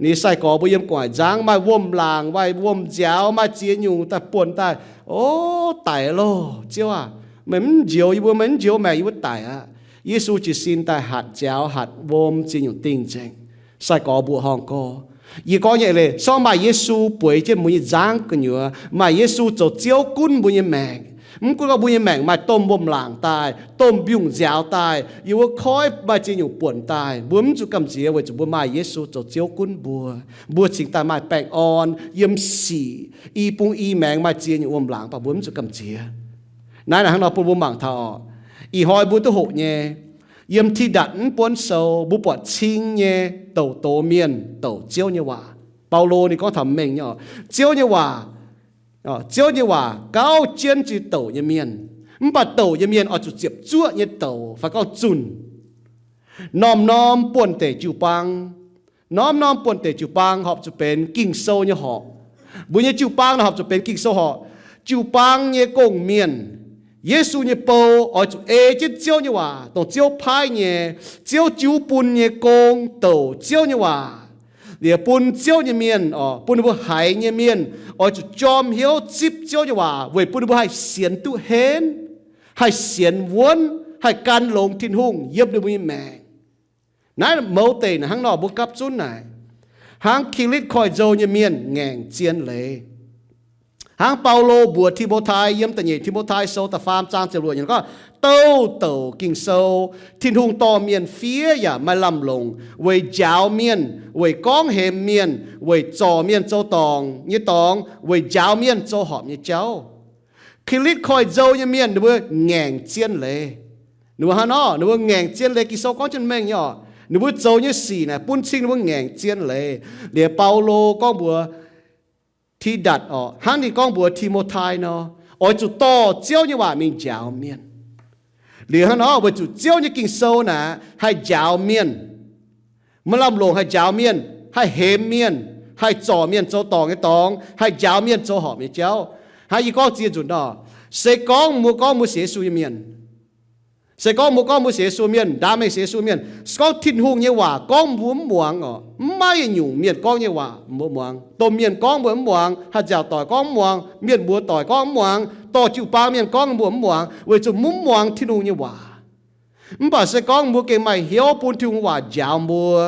Ninh sai-gorx mbuo yiem gu'nguaaic nzangv maaih wuom-laangc, maaih wuom-nziaaux, maaih ziex nyungc daaih buonc daaih. O, daic loh, Ziouv aac, meih mv njoux yie mbuo, meih mv njoux maengc yie mbuo daic aqv. Yesu jiez sin daaih hatc nziaaux hatc wuom ziex nyungc dingh nzengc. Sai-gorx mbuoqc horngh gorx. Yie gorngv nyei leiz, se gorngv maaih Yesu bueix jienv mbuo nyei nzangv gu'nyuoz, maaih Yesu zoux Ziouv gunv mbuo nyei maengc, mv gunv gorngv mbuo nyei maengc maaih domh wuom-laangc daaih, domh mbiungc nziaaux daaih, yiem wuov koiv maaih ziex nyungc buonc daaih, mbuo mv zuqc gamh nziex weic zuqc mbuo maaih Yesu zoux Ziouv gunv mbuo. Mbuo cingx daaih maaih baengh orn yiem sic. I bung i maengx maaih ziex nyungc wuom-laangc, mv baac mbuo mv zuqc gamh nziex. Naaiv naaic hnangv nor bun mbuo mangc taux orqc, ih hnoi mbuo duqv hoqc nyei, yiem Tin-Datc mv buonv sou mbuo buatc cing nyei douc doz mienh douc Ziouv nyei waac. Baulo ninh gorngv taux mengh nyei orqc, Ziouv nyei waac, Ziouv nyei waac gauh jienv zuiz douc nyei mienh. Mv baac douc nyei mienh oix zuqc ziepc zuoqv nyei douc fai gorngv zunh. Norm-norm buonv-deic jiu-baang, norm-norm buonv-deic jiu-baang horpc zuqc benx Ging-Sou nyei horqc. Mbuo nyei jiu-baang naaic horpc zuqc benx Ging-Sou horqc. Jiu-baang nyei gong-mienh, Yesu nyei bou oix zuqc ei jienv Ziouv nyei waac, dongh Ziouv paaiv nyei, Ziouv jiu bun nyei gong douc Ziouv nyei waac, liuz bun Ziouv nyei mienh, bun ninh mbuo haiz nyei mienh oix zuqc jorm hnyouv zipv Ziouv nyei waac weic bun ninh mbuo haih sienx duqv henv, haih sienx wuonv, haih gan longx Tin-Hungh yiem ninh mbuo nyei maengc. Naaiv mouz deic naaic hnangv nor mbuo gapv zunv naaic, hnangv Kilitv Koiv-Nzou nyei mienh ngaengc zien leiz. Hnangv Baulo mbuox Ti^mo^tai yiem da'nyeic Ti^mo^tai Sou da'faam zaang ziepc luoqc yiemc gorngv, Douh douc Ging-Sou Tin-Hungh dorh mienh fiev yaac maaih lamh longc weic njaaux mienh, weic gorngv hemx mienh, weic zorc mienh zoux dorngc nyei dorngx, weic njaaux mienh zoux horpc nyei jauv. Kilitv Koiv-Nzou nyei mienh ninh mbuo ngaengc zien leiz. Ninh mbuo hnangv nor, ninh mbuo ngaengc zien leiz. Ging-Sou gorngv jienv mengh nyei orqc, ninh mbuo zoux nyei sic naaic bun cing ninh mbuo ngaengc zien leiz. Liuz Baulo gorngv mbuox Ti^ndatc orqc, hnangv ninh gorngv mbuox Ti^mo^tai nor, oix zuqc dorh Ziouv nyei waac mingh njaaux mienh. Liuz hnangv nor weic zuqc Ziouv nyei Ging-Sou naaic haih njaaux mienh, maaih lamh longc haih njaaux mienh, haih hemx mienh, haih zorc mienh zoux dorngc nyei dorngx, haih njaaux mienh zoux horpc nyei jauv. Hnangv yie gorngv ziex nzunc nor, se gorngv mbuo gorngv mbuo sienx Yesu nyei mienh, se gorngv mbuo gorngv mbuo sienx Yesu mienh, ndaam mengh sienx Yesu mienh, se gorngv Tin-Hungh nyei waac gorngv mbuo mv muangx orqc, mv maaih yietc nyungc mienh gorngv nyei waac mbuo muangx. Domh mienh gorngv mbuo mv muangx, haih nziaauc doic gorngv mv muangx, mienh mbuox doic gorngv mv muangx, dorh jiu-baang mienh gorngv mbuo mv muangx, weic zuqc mbuo mv muangx Tin-Hungh nyei waac. Mv baac se gorngv mbuo gengh maaih hnyouv bun Tin-Hungh waac njaaux mbuo,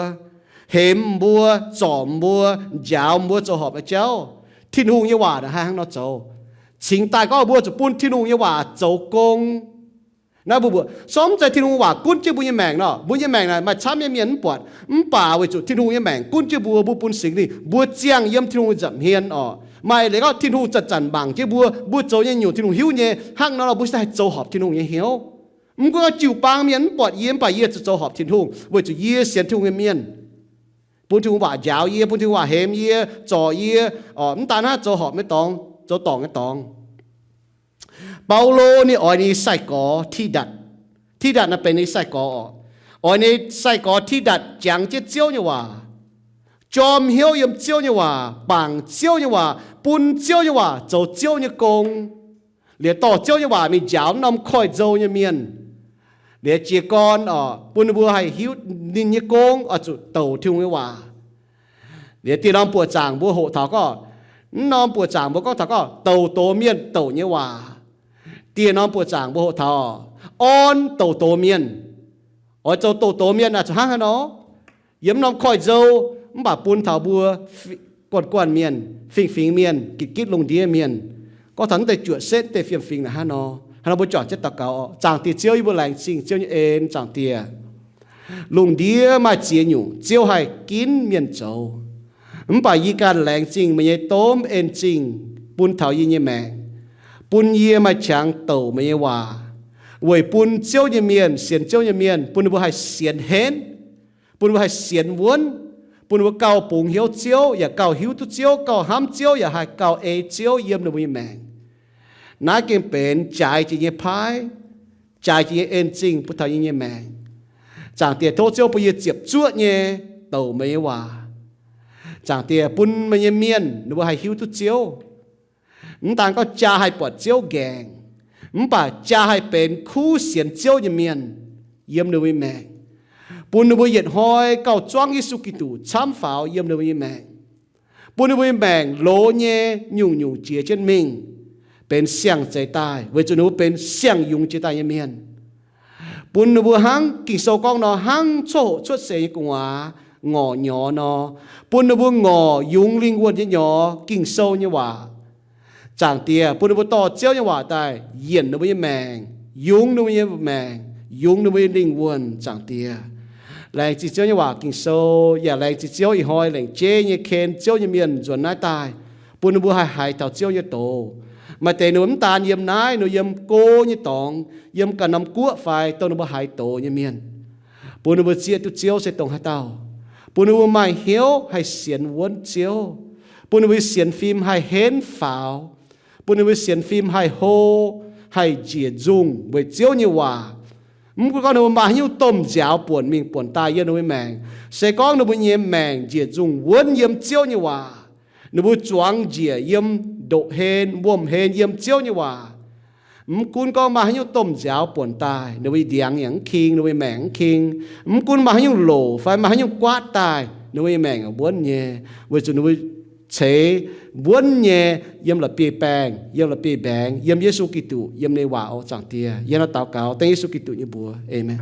hemx mbuo, zorc mbuo, njaaux mbuo zoux horpc nyei jauv, Tin-Hungh nyei waac naaic haih hnangv nor zoux. Cingx daaih gorngv mbuo zuqc bun Tin-Hungh nyei waac zoux gong. Naaiv mbuo mbuox, sorng mv zeiz Tin-Hungh waac gunv jienv mbuo nyei maengc nor, mbuo nyei maengc naaic maaih camv nyei mienh mv buatc. Mv baac weic zuqc Tin-Hungh nyei maengc gunv jienv mbuo, mbuo bun Singx Lingh, mbuo ziangh yiem Tin-Hungh nyei nza'hmien orqc. Maaih leiz gorngv Tin-Hungh zanc-zanc mangc jienv mbuo, mbuo zoux nyei nyungc Tin-Hungh hiuv nyei. Hnangv nor, mbuo se haih zoux horpc Tin-Hungh nyei hnyouv. Mv gunv jiu-baang mienh mv buatc yie, mv baac yie zuqc zoux horpc Tin-Hungh, weic zuqc yie sienx Tin-Hungh nyei mienh, bun Tin-Hungh waac njaaux yie, bun Tin-Hungh waac hemx yie, zorc yie, mv daan hnangv, zoux horpc nyei dorngx, zoux dorngc nyei dorngx. Baulo ninh oix ninh sai-gorx Tidatc. Tidatc naaiv benx ninh sai-gorx oc. Oix ninh sai-gorx Tidatc jangx jienv Ziouv nyei waac, jorm hnyouv yiem Ziouv nyei waac, bangc Ziouv nyei waac, bun Ziouv nyei waac zoux Ziouv nyei gong, liuz dorh Ziouv nyei waac mingh njaaux norm koiv-nzou nyei mienh, liuz jiez gorn oc, bun ninh mbuo haih hiuv ninh nyei gong oix zuqc douc Tin-Hungh nyei waac. Liuz dieh norm buoqc zaangc mbuo hoqc taux gorngv, mv norm buoqc zaangc mbuo gorngv taux gorngv douc doz mienh douc nyei waac. Dieh norm buoqc zaangc mbuo hoqc taux orn douc doz mienh. Oix zoux douc doz mienh aah, zuqc hnangv haaix nor? Yiem norm koiv-nzou, mv baac bun taux mbuo guanh guanh mienh, fingx-fingx mienh, gitv-gitv lungh ndiev mienh. Gorngv taux naaiv deix juoqc setv deix fiem-fingx naaic hnangv nor, hnangv nor mbuo juangc jienv daux gaux oc. Zaangc Diex Ziouv, yie mbuo laengz zingh Ziouv nyei en. Zaangc Diex, lungh ndiev maaih ziex nyungc Ziouv haih ginv mienh zoux, mv baac yie ganh laengz zingh meih nyei domh en-zingh bun taux yie nyei maengc, bun yie maaih qangx douc meih nyei waac, weic bun Ziouv nyei mienh, sienx Ziouv nyei mienh, bun ninh mbuo haih sienx henv, bun ninh mbuo haih sienx wuonv, bun ninh mbuo gauh bungx hnyouv Ziouv, yaac gauh hiuv duqv Ziouv, gauh hnamv Ziouv, yaac haih gauh ei Ziouv yiem ninh mbuo nyei maengc. Naaiv gengh benx jaaix jiex nyei paaiv, jaaix jiex nyei en-zingh bun taux yie nyei maengc. Zaangc Diex, tov Ziouv bun yie ziepc zuoqv nyei douc meih nyei waac. Zaangc Diex, bun meih nyei mienh ninh mbuo haih hiuv duqv Ziouv. Mv daan gorngv jaa haih buatc Ziouv nqaengc, mv baac jaa haih benx kuv sienx Ziouv nyei mienh yiem ninh mbuo nyei maengc. Bun ninh mbuo yietc hnoi gauh zuangv Yesu Giduc camv faaux yiem ninh mbuo nyei maengc. Bun ninh mbuo nyei maengc loz nyei nyungc-nyungc jiex jienv mingh, benx siang-zeix daaih, weic zuqc ninh mbuo benx siang-yungz jiex daaih nyei mienh. Bun ninh mbuo hnangv Ging-Sou gorngv nor, hnangv coqv hoqc cuotv seix nyei gu'nguaaz ngorc nyorx nor, bun ninh mbuo ngorc yungz lingh wuonh nyei nyorx, Ging-Sou nyei waac. Zaangc Diex, bun ninh mbuo dorh Ziouv nyei waac daaih yienc ninh mbuo nyei maengc, yungz ninh mbuo nyei maengc, yungz ninh mbuo nyei lingh wuonh. Zaangc Diex, laengz zingh Ziouv nyei waac Ging-Sou, yaac laengz zingh Ziouv ih hnoi lengc jeiv nyei ken Ziouv nyei mienh nzuonx naaiv daaih, bun ninh mbuo haih haiz taux Ziouv nyei doz. Maaih deix ninh mbuo mv daan yiem naaiv, ninh mbuo yiem go nyei dorngx, yiem ganh norm guoqv fai dongh ninh mbuo haiz doz nyei mienh. Bun ninh mbuo zieqv duqv Ziouv se dongh haaix dauh. Bun ninh mbuo maaih hnyouv haih sienx wuonv Ziouv. Bun ninh mbuo sienx fim haih henv faaux. Bun ninh mbuo sienx fim haih hlo, haih njiec nzungh weic Ziouv nyei waac. Mv gunv gorngv ninh mbuo maaih haaix nyungc domh nziaaux buonc mingh buonc daaih yiem ninh mbuo nyei maengc, se gorngv ninh mbuo nyei maengc njiec nzungh wuonv yiem Ziouv nyei waac, ninh mbuo zuangx njiec yiem ndoqv-hlen, wuom-hlen yiem Ziouv nyei waac, mv gunv gorngv maaih haaix nyungc domh nziaaux buonc daaih, ninh mbuo ndiangx yaac mv king, ninh mbuo nyei maengc mv king. Mv gunv maaih haaix nyungc loc fai maaih haaix nyungc guaatv daaih, ninh mbuo nyei maengc wuonv nyei, weic zuqc ninh mbuo ceix wuonv nyei yiem la'bieiv-baengh, yiem la'bieiv-mbaengx, yiem Yesu Giduc, yiem ninh nyei waac oc. Zaangc Diex, yie hnangv naaiv daux gaux dengv Yesu Giduc nyei mbuox. Aamen.